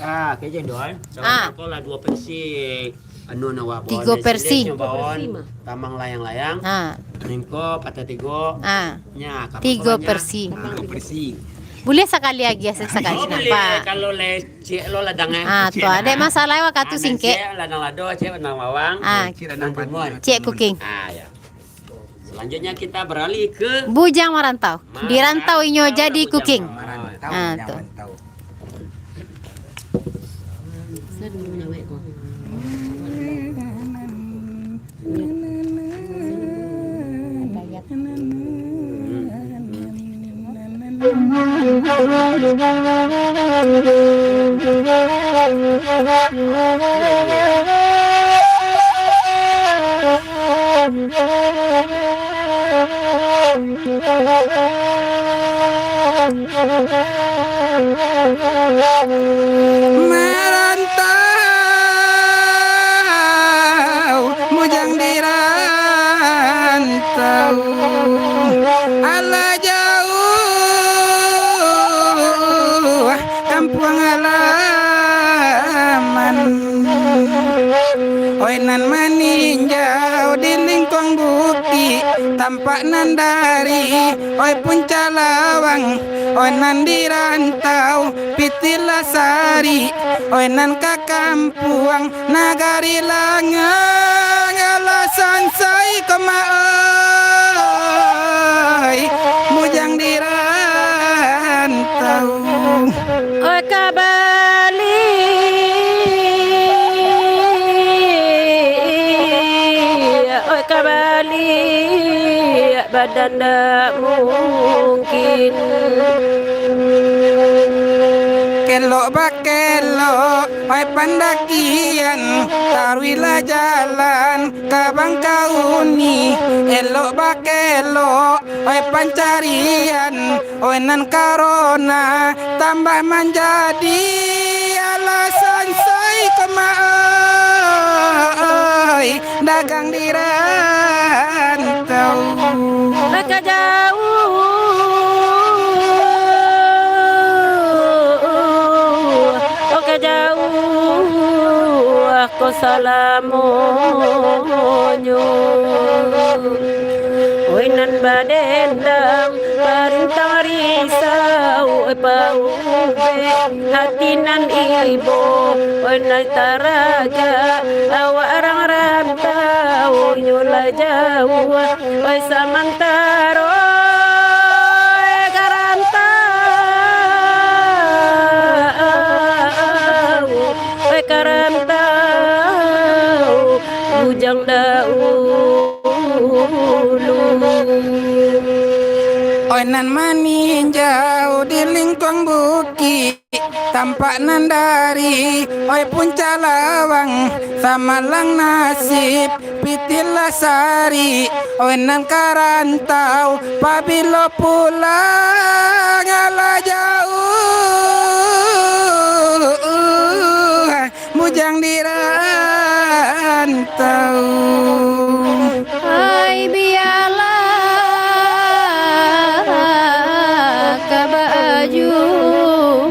Ah, kecek doan. Ah. Kalau lah dua versi, anu, nak buat tigo versi. Tamang layang-layang. Ah. Nengko patah tigo. Ah. Nya, kapal tigo versi. Ah, tigo versi. Boleh sakali lagi, asa sakali. Oh, boleh. Nampak. Kalau lecek lo ladang, eh. Ah, tu ada masalah waktu singkek. Lecek ladang lado, cek ladang bawang. Ah. Lecek ladang padi. Cek cooking. Ah, ya. Selanjutnya kita beralih ke Bujang Marantau. Di rantau inyo jadi cooking. Marantau, ah, Bujang tu. Marantau. Marantau, bujang di rantau, alah jauah kampuang halaman. Oi nan maninjau di lingkuang bukik, tampak nan dari, oi puncak lawang, oi nan di rantau, pitih lah sari, oi nan ka kampuang, nagari langang, alah sansai ko ma oi, bujang di rantau. Oi ka baliak, oi ka baliak, badan ndak mungkin. Kelok bakelok, oi pandakian, taruihlah jalan ka Bangkauni. Elok bakelok, oi pancarian, oi nan karona, tambah manjadi alasan sai koma, oi, dagang di rantau. Ka jauah, ka jauah ko salamonyo. Oi nan badendam, parintang risau, oi paubek hati nan ibo, oi nan taragak, awak rang rantau nyo lah jauah, oi samantaro, oi ka rantau, oi ka rantau, bujang dahulu. Oi nan maninjau di lingkuang bukik, tampak nan dari, oi puncak lawang, samalang nasib, pitihlah sari, oi nan ka rantau, pabilo pulang alah jauah. Bujang di rantau. Ai, bialah ka bajuang.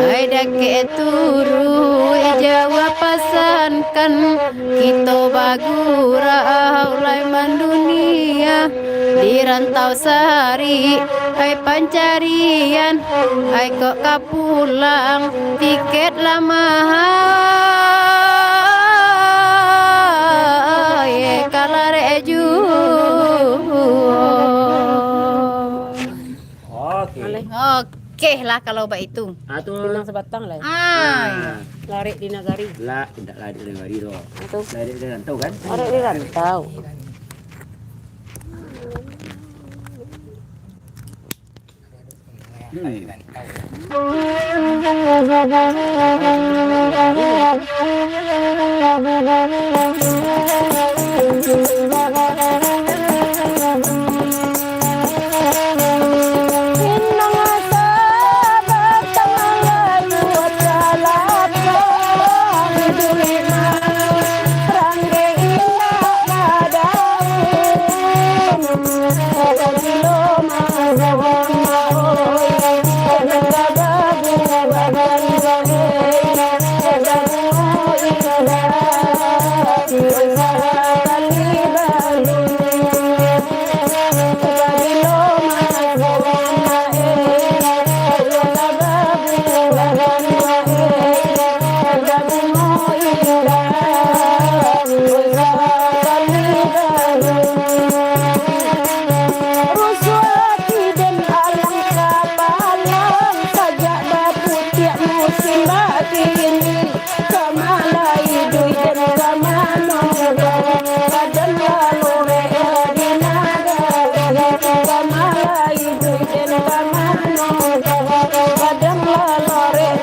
Ai, dakek turuik jauah pasankan. Kito bagurau lai mandunia, di rantau sari, ai pancarian, ai kok ka pulang, tiket lah mahal, ye ka larek juo. Oke. Oke lah kalau baitu. Ah, tu. Pinang sabatang lah. Ah. Ah. Larek di nagari. Lah, indak larek di nagari tu. Ah, tu. Larek di rantau kan? Larek di rantau. Hmm. Rusuah ati den alang kapalang, sajak baputiak musim bakini. Ka ma lai iduik den ka mano, badan lalorek di nagari. Ka ma lai iduik den ka mano, badan lalorek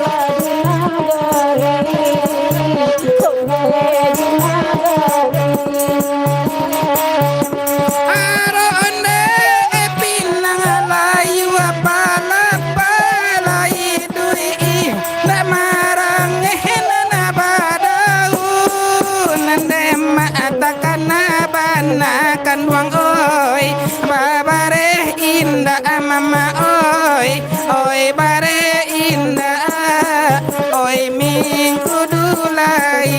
di nagari. Di nagari. Aro onde pinang layu, apo lapeh lai iduik, ndak marangeh nan badau, nan demak takana bana kanduang oi, babareh indak mama oi. Oi bare indak, oi mingkudu lai.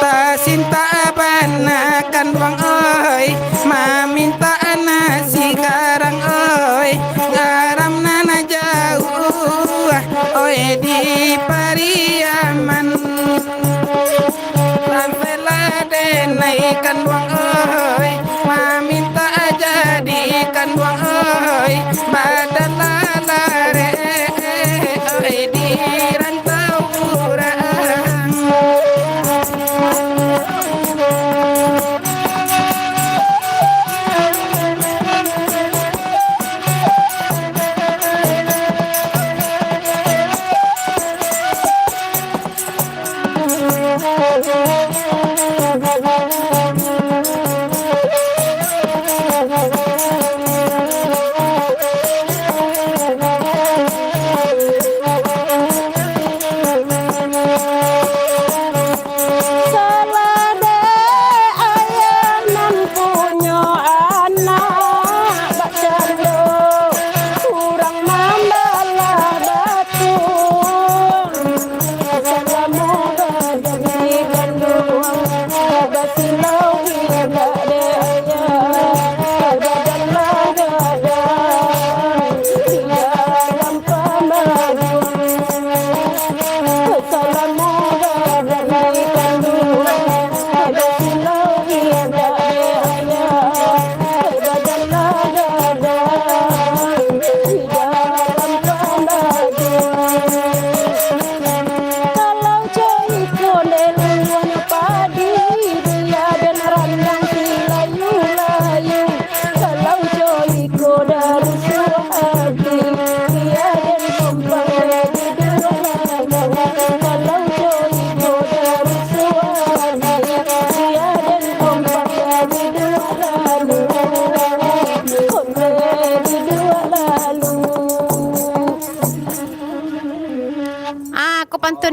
Tasintak bana kanduang oi, mamintak nasi garang oi, garam nan jauah oi di Pariaman. Rancaklah denai kanduang oi, mamintak jadi kanduang oi, badan lah larek oi di rantau urang.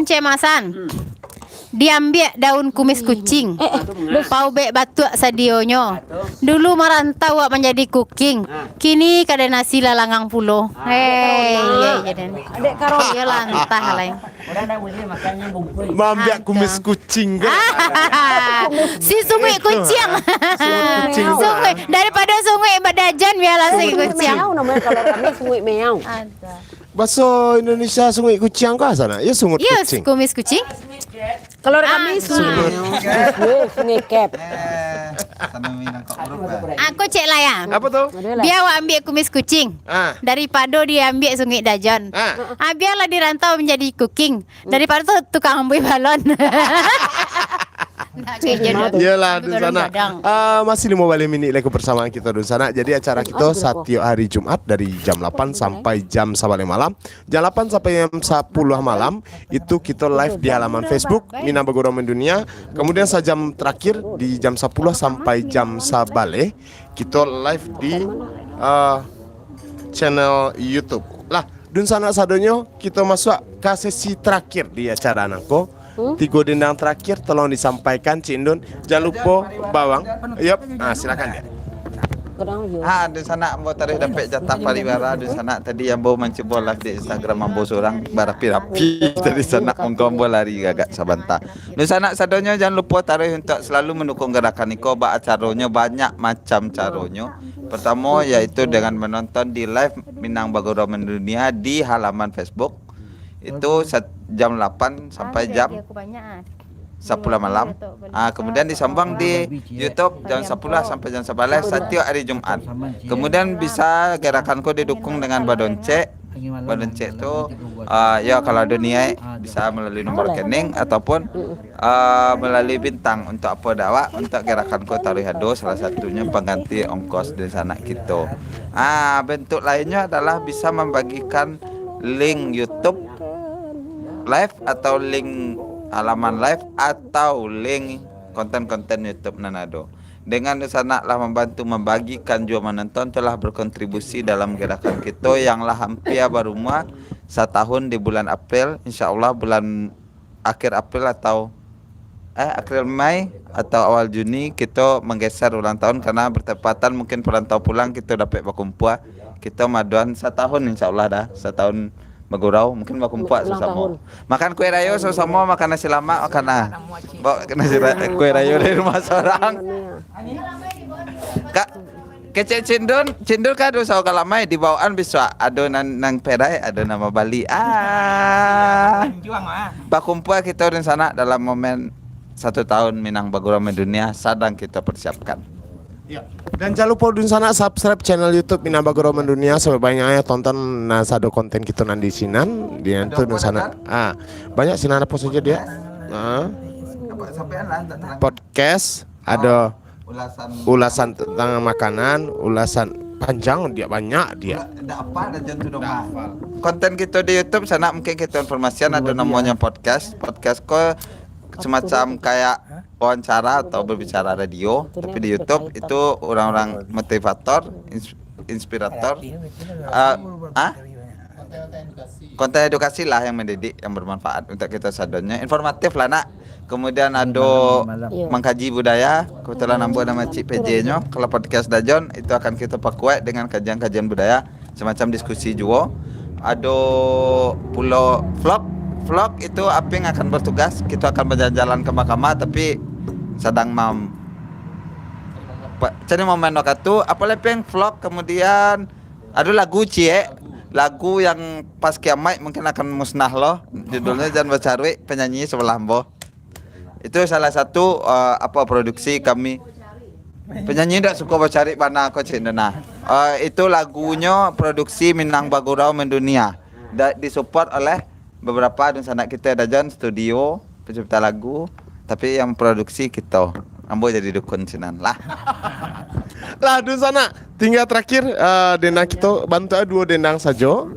Cemasan. Diambiak daun kumis kucing. Paubek batuak sadionyo. Dulu marantau awak manjadi kuking. Kini kadai nasi lalangang pulo. Hei, iya, iya, den. Dek Karona. Iyolah, antah lai. Maambiak kumis kucing kan? Si sunguik kuciang. Sunguik kuciang. Sunguik. Daripada sunguik badajan, biarlah sunguik kuciang. Sunguik meau namanya kalau kami, sunguik meau. Baso Indonesia sunguik kuciang ko asa nak? Ya sungut kuciang. Kumis kucing. Kalau kami sungai. Sungai, sungai kep. Aku cek lah ya. Apa tu? Dia awak ambil kumis kucing. Ah. Daripada dia ambil sungai dajan. Ah. Ah, biarlah di rantau menjadi kuking. Daripada tu tukang ambil balon. Iyalah, Dunsanak. Ah, masih limo baleh minik lagi persamaan kita, Dunsanak. Jadi acara kita satiok hari Jumat dari jam lapan sampai jam sabaleh malam. Jam lapan sampai jam sapuluah malam, itu kita live di halaman Facebook Minang Bagurau Mendunia. Kemudian sajam terakhir di jam sapuluah sampai jam sabaleh, kita live di, ah, channel YouTube. Lah, Dunsanak sadonyo, kita masuk ka sesi terakhir di acara nangko. Tigo dendang terakhir tolong disampaikan, Cik Indun. Jangan lupa bawang. Yop. Ah, silakan dia. Ha, Dunsanak ambo taruih dapek jatah pariwara, Dunsanak tadi ambo mancubo live di Instagram ambo surang, barapi-rapi tadi sanak, monggo ambo lari gagak sabanta. Dunsanak sadonyo, jangan lupa taruih untuk selalu mendukung gerakan iko, ba acaronyo banyak macam caronyo. Pertamo, yaitu dengan menonton di live Minang Bagurau Mendunia di halaman Facebook. Itu sat-, jam lapan sampai jam sapuluah malam. Ah, kemudian disambung di YouTube jam sapuluah sampai jam sabaleh satiok hari Jumat. Kemudian bisa gerakan ko didukung dengan badoncek. Badoncek tu, ah, ya, kalau ada niat bisa melalui nomor rekening ataupun, ah, melalui bintang untuk apa dak awak, untuk gerakan ko taruih ado, salah satunyo pengganti ongkos di sanak kito. Ah, bentuk lainnyo adalah bisa membagikan link YouTube live atau link halaman live atau link konten-konten YouTube nan ado. Dengan dunsanak lah mambantu mambagikan juo manonton, telah berkontribusi dalam gerakan kito yang lah hampia barumua satahun di bulan April. Insya Allah bulan akhir April atau, eh, akhir Mei atau awal Juni, kito manggeser ulang tahun karena bertepatan mungkin perantau pulang, kito dapek bakumpua, kito maduan satahun, insya Allah dah, satahun bagurau, mungkin bakumpua ulang samo-samo. Tahun. Makan kue rayo samo-samo, makan nasi lamak, makan ah. Bawa nasi ra-, kue rayo dari rumah sorang. Kak, kecek Cindun, Cindun ka ado usaho ka lamai, di bawaan bisuak ado nan, nan perai, ado nan mambali. Ah. Bakumpua kito di sanak dalam momen satu tahun Minang Bagurau Mendunia sadang kito persiapkan. Ya. Dan jangan lupa dunsanak subscribe channel YouTube Minang Bagurau Mendunia, sampai banyak yang tonton, nah, sado konten kito nan di sinan, di tu dunsanak. Ah, banyak sinan apa saja dia? Ah. Podcast, ada ulasan tentang makanan, ulasan panjang dia, banyak dia. Konten kito di YouTube sanak mungkin kito informasian, ada namonyo podcast. Podcast ko semacam kayak wawancara atau berbicara radio, tapi di YouTube itu orang-orang motivator, ins-, inspirator. Ah, ah? Konten edukasi lah yang mendidik, yang bermanfaat untuk kita sadonyo. Informatif lah, nak. Kemudian ado mangkaji budaya. Kebetulan ambo nama Cik P J-nyo. Kalau podcast Dajon, itu akan kita perkuat dengan kajian-kajian budaya, semacam diskusi juo. Ado pulo vlog. Vlog itu Aping akan bertugas. Kita akan berjalan-jalan ke mahkamah, tapi sadang mam-, pa-, cari momen waktu. Apa lai, Ping? Vlog, kemudian ado lagu ciek. Lagu yang pas kiamaik mungkin akan musnah lo. Judulnya Jan Bacaruik, penyanyi sebelah ambo. Itu salah satu, eh, apa, produksi kami. Penyanyi dak suko bacarik bana ko, Cik Nana. Eh, itu lagunyo produksi Minang Bagurau Mendunia. Da-, disupport oleh beberapa dunsanak kita, Dajon Studio, pencipta lagu, tapi yang produksi kito. Ambo jadi dukun sinan lah. Lah, dunsanak, tinggal terakhir, eh, dendang kito, bantu duo dendang sajo.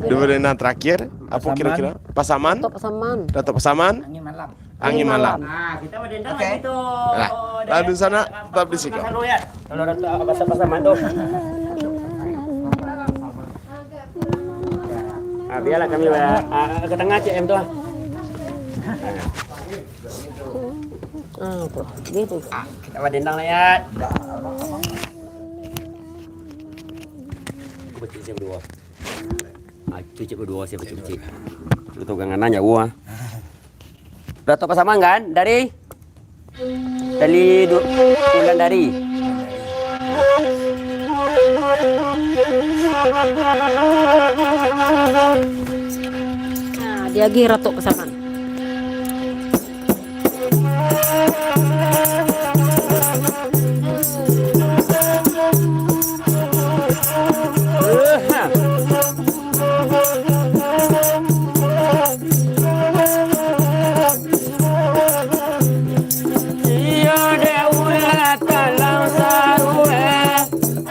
Duo dendang terakhir. Apa kira-kira? Pasaman. Datuk Pasaman. Datuk Pasaman. Angin Malam. Angin Malam. Nah, kita berdendang lagi tu. Lah, lah, dunsanak, tetap di siko. Kalau Datuk, ah, bahasa Pasaman tu. Ah, biarlah kami, ah, ah, ke tengah cek M tu, ah. Ah, tu. Dia tu. Ah, kita badendang lah, Yat. Aku baca siap berdua. Ah, tu cek berdua, siap baca-baca. Betul kan, anak jauh, ah. Datuk Pasaman kan? Dari? Dari du-, Wulandari. Nah, diagih Datuk Pasaman. Iyo dek ulah talang sarue,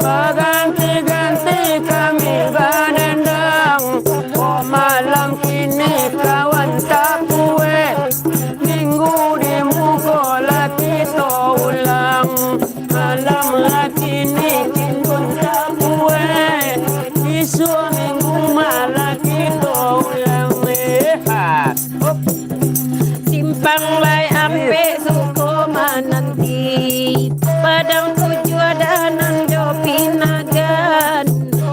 baganti-ganti kami badendang. Kok malam kini kawan takuek, minggu di muko lah kito ulang. Malam lah kini kito takuek, isuak minggu malah kito ulang. Eh, ha. Hop. Simpang lai ampek suko mananti, Padang Tujuah Danang jo Pinagan.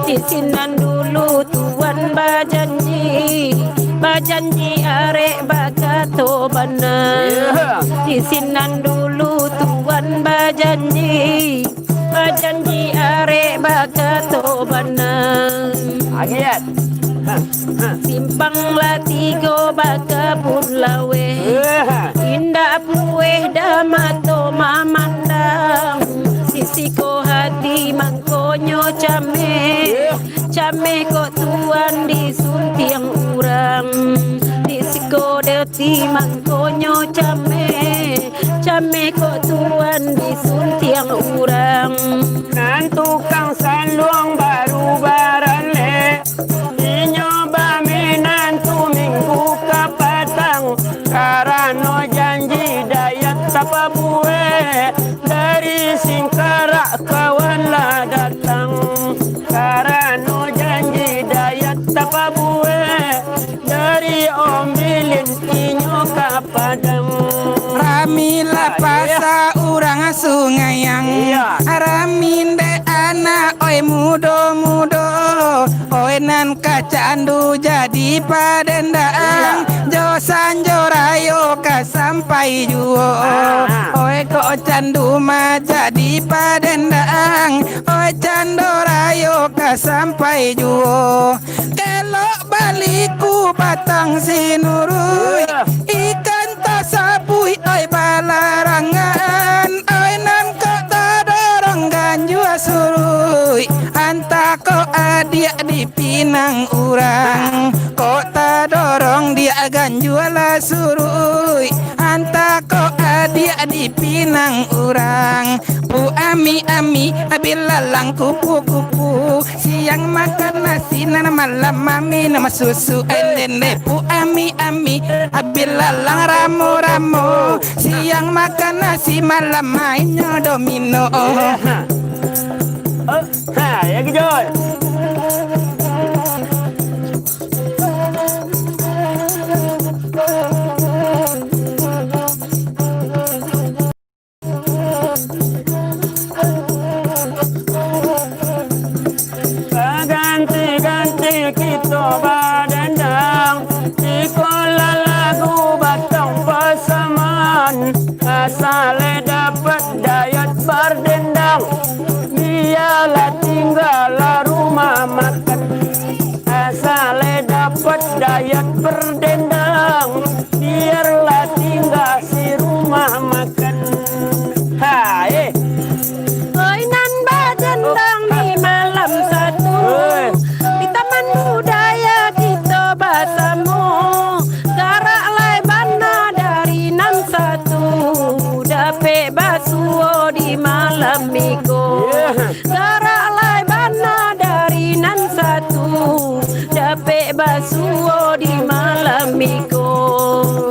Di sinan dulu Tuan bajanji, bajanji arek bakato bana. Di sinan dulu Tuan bajanji, bajanji arek bakato bana. Agiat. Simpang lah tigo bakabun laweh, indak pueh dah mato mamandang. Sisiko hati mangkonyo cameh, cameh kok Tuan disuntiang urang. Sisiko hati mangkonyo cameh, cameh kok Tuan disuntiang urang. Nan tukang saluang baru baralek, inyo baminantu minggu kapatang, karano janji Dayat tapabuek, dari Singkarak kawan lah datang, karano janji Dayat tapabuek, dari Ombilin inyo ka Padang. Rami lah pasa urang Sungaiang. Iyo. Rami dek anak, oi, mudo-mudo. Oi, nan ka candu jadi padendang. Iyo. Jo sanjo rayo ka sampai juo. Ah. Oi, kok candu mah jadi padendang. Oi, cando rayo ka sampai juo. Kelok baliku batang sinuruik, ikan tasabuik oi balarangan, oi nan kok tadorong ganjua suruik, antah kok adiak dipinang urang, kok tadorong diak ganjua lah suruik, antah kok adiak dipinang urang. Pu ami-ami, bilalang kupu-kupu, siang makan nasi, nan malam minum susu. Endende pu ami-ami, bilalang ramo-ramo, siang makan nasi, malam mainnyo domino. Ha, ya, Gijon. Baganti-ganti kito badendang, iko lah lagu batang pasaman. Asale dapek Dayat bardendang, bialah tinggalah rumah makan. Asale dapek Dayat bardendang, biarlah tingga si rumah makan. Hai. Oi, nan badendang di malam satu. Oi. Di Taman Budaya kito basamo. Garak lai bana dari nan satu. Dapek basuo di malam minggu. Garak lai bana dari nan satu, dapek basuo di malam iko.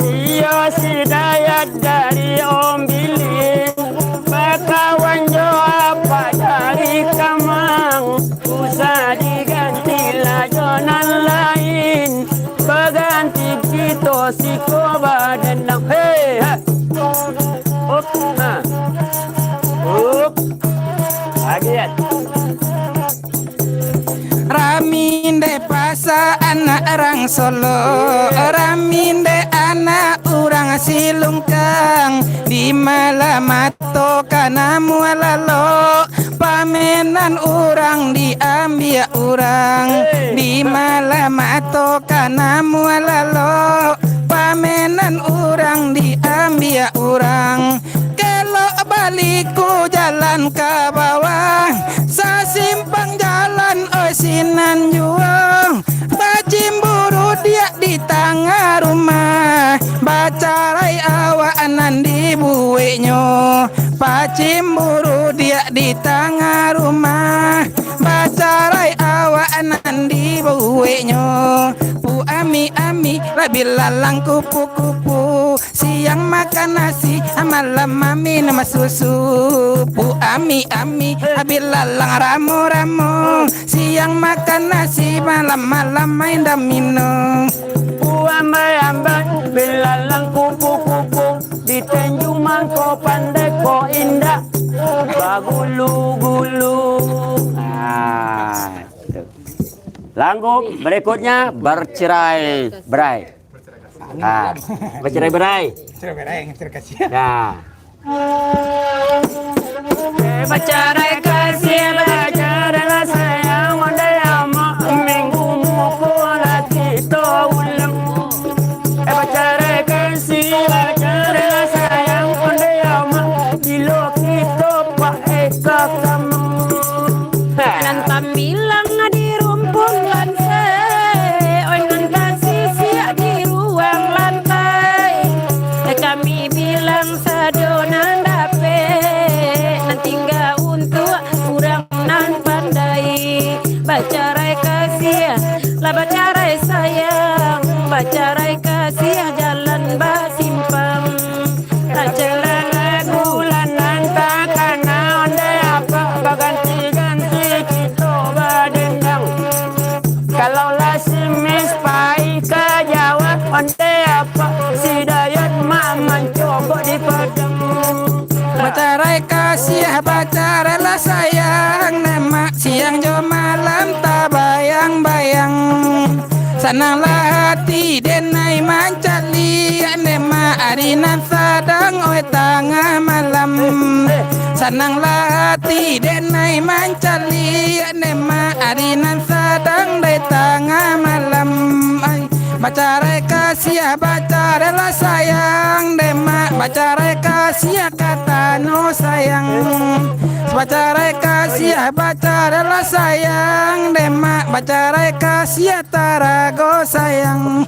Iyo si Dayat dari Ombilin, bakawan jo apak dari Kamang, usah diganti lah jo nan lain, baganti kito siko badendang. Hei, ha. Up. Ha. Up. Agiat. Rami ndeh pasa anak urang Solo, rami ndeh anak urang Silungkang. Di malam mato kana mualalo, pamenan urang diambiak urang. Di malam mato kana mualalo, pamenan urang diambiak urang. Kelok baliku jalan ka bawah, sasimpang jalan oi sinan juo. Bacimburu diak di tangah rumah, bacarai awak nan dibueknyo. Bacimburu diak di tangah rumah, bacarai awak nan dibueknyo. Pu ami-ami, lah bilalang kupu-kupu. Siang makan nasi, malam minum susu. Pu ami-ami, lah bilalang ramo-ramo. Siang makan nasi, malam-malam main domino. Pu ambai-ambai, bilalang kupu-kupu. Di Tanjung Mangko pandai ko indak bagulu-gulu. Ah, itu. Langkung berikutnya bercerai berai. Ah, bercerai berai. Bercerai berai, bercerai kasih. Ya. Eh, bacarai kasih, bacarailah sayang, ondeh amak, minggu muko lah kito ulang. Eh, bacarai kasih, bacarailah sayang, ondeh amak, bilo kito pakai ka kamang. Nan tambilang di rumpun lansai, oi, nan tasisiak di ruang lantai. Eh, kami bilang sado nan dapek, nan tingga untuak urang nan pandai. Bacarai kasih, lah bacarai sayang, bacarai kasih jalan basimpang. Tacelah lagu lah nan takana, ondeh apak baganti-ganti kito badendang. Kalau lah si Mis pai ka Jawa, ondeh apak si Dayat mah mancobok di Padang. Bacarai kasih, bacarailah sayang, demak siang jo malam tabayang-bayang. Sananglah ati denai mancaliak, demak ari nan sadang, oi, tangah malam. Sananglah ati denai mancaliak, demak ari nan sadang, dai tangah malam. Ai, bacarai kasih, bacarailah sayang, demak bacarai kasih ka tano sayang. Bacarai kasih, bacarailah sayang, demak bacarai kasih tarago sayang.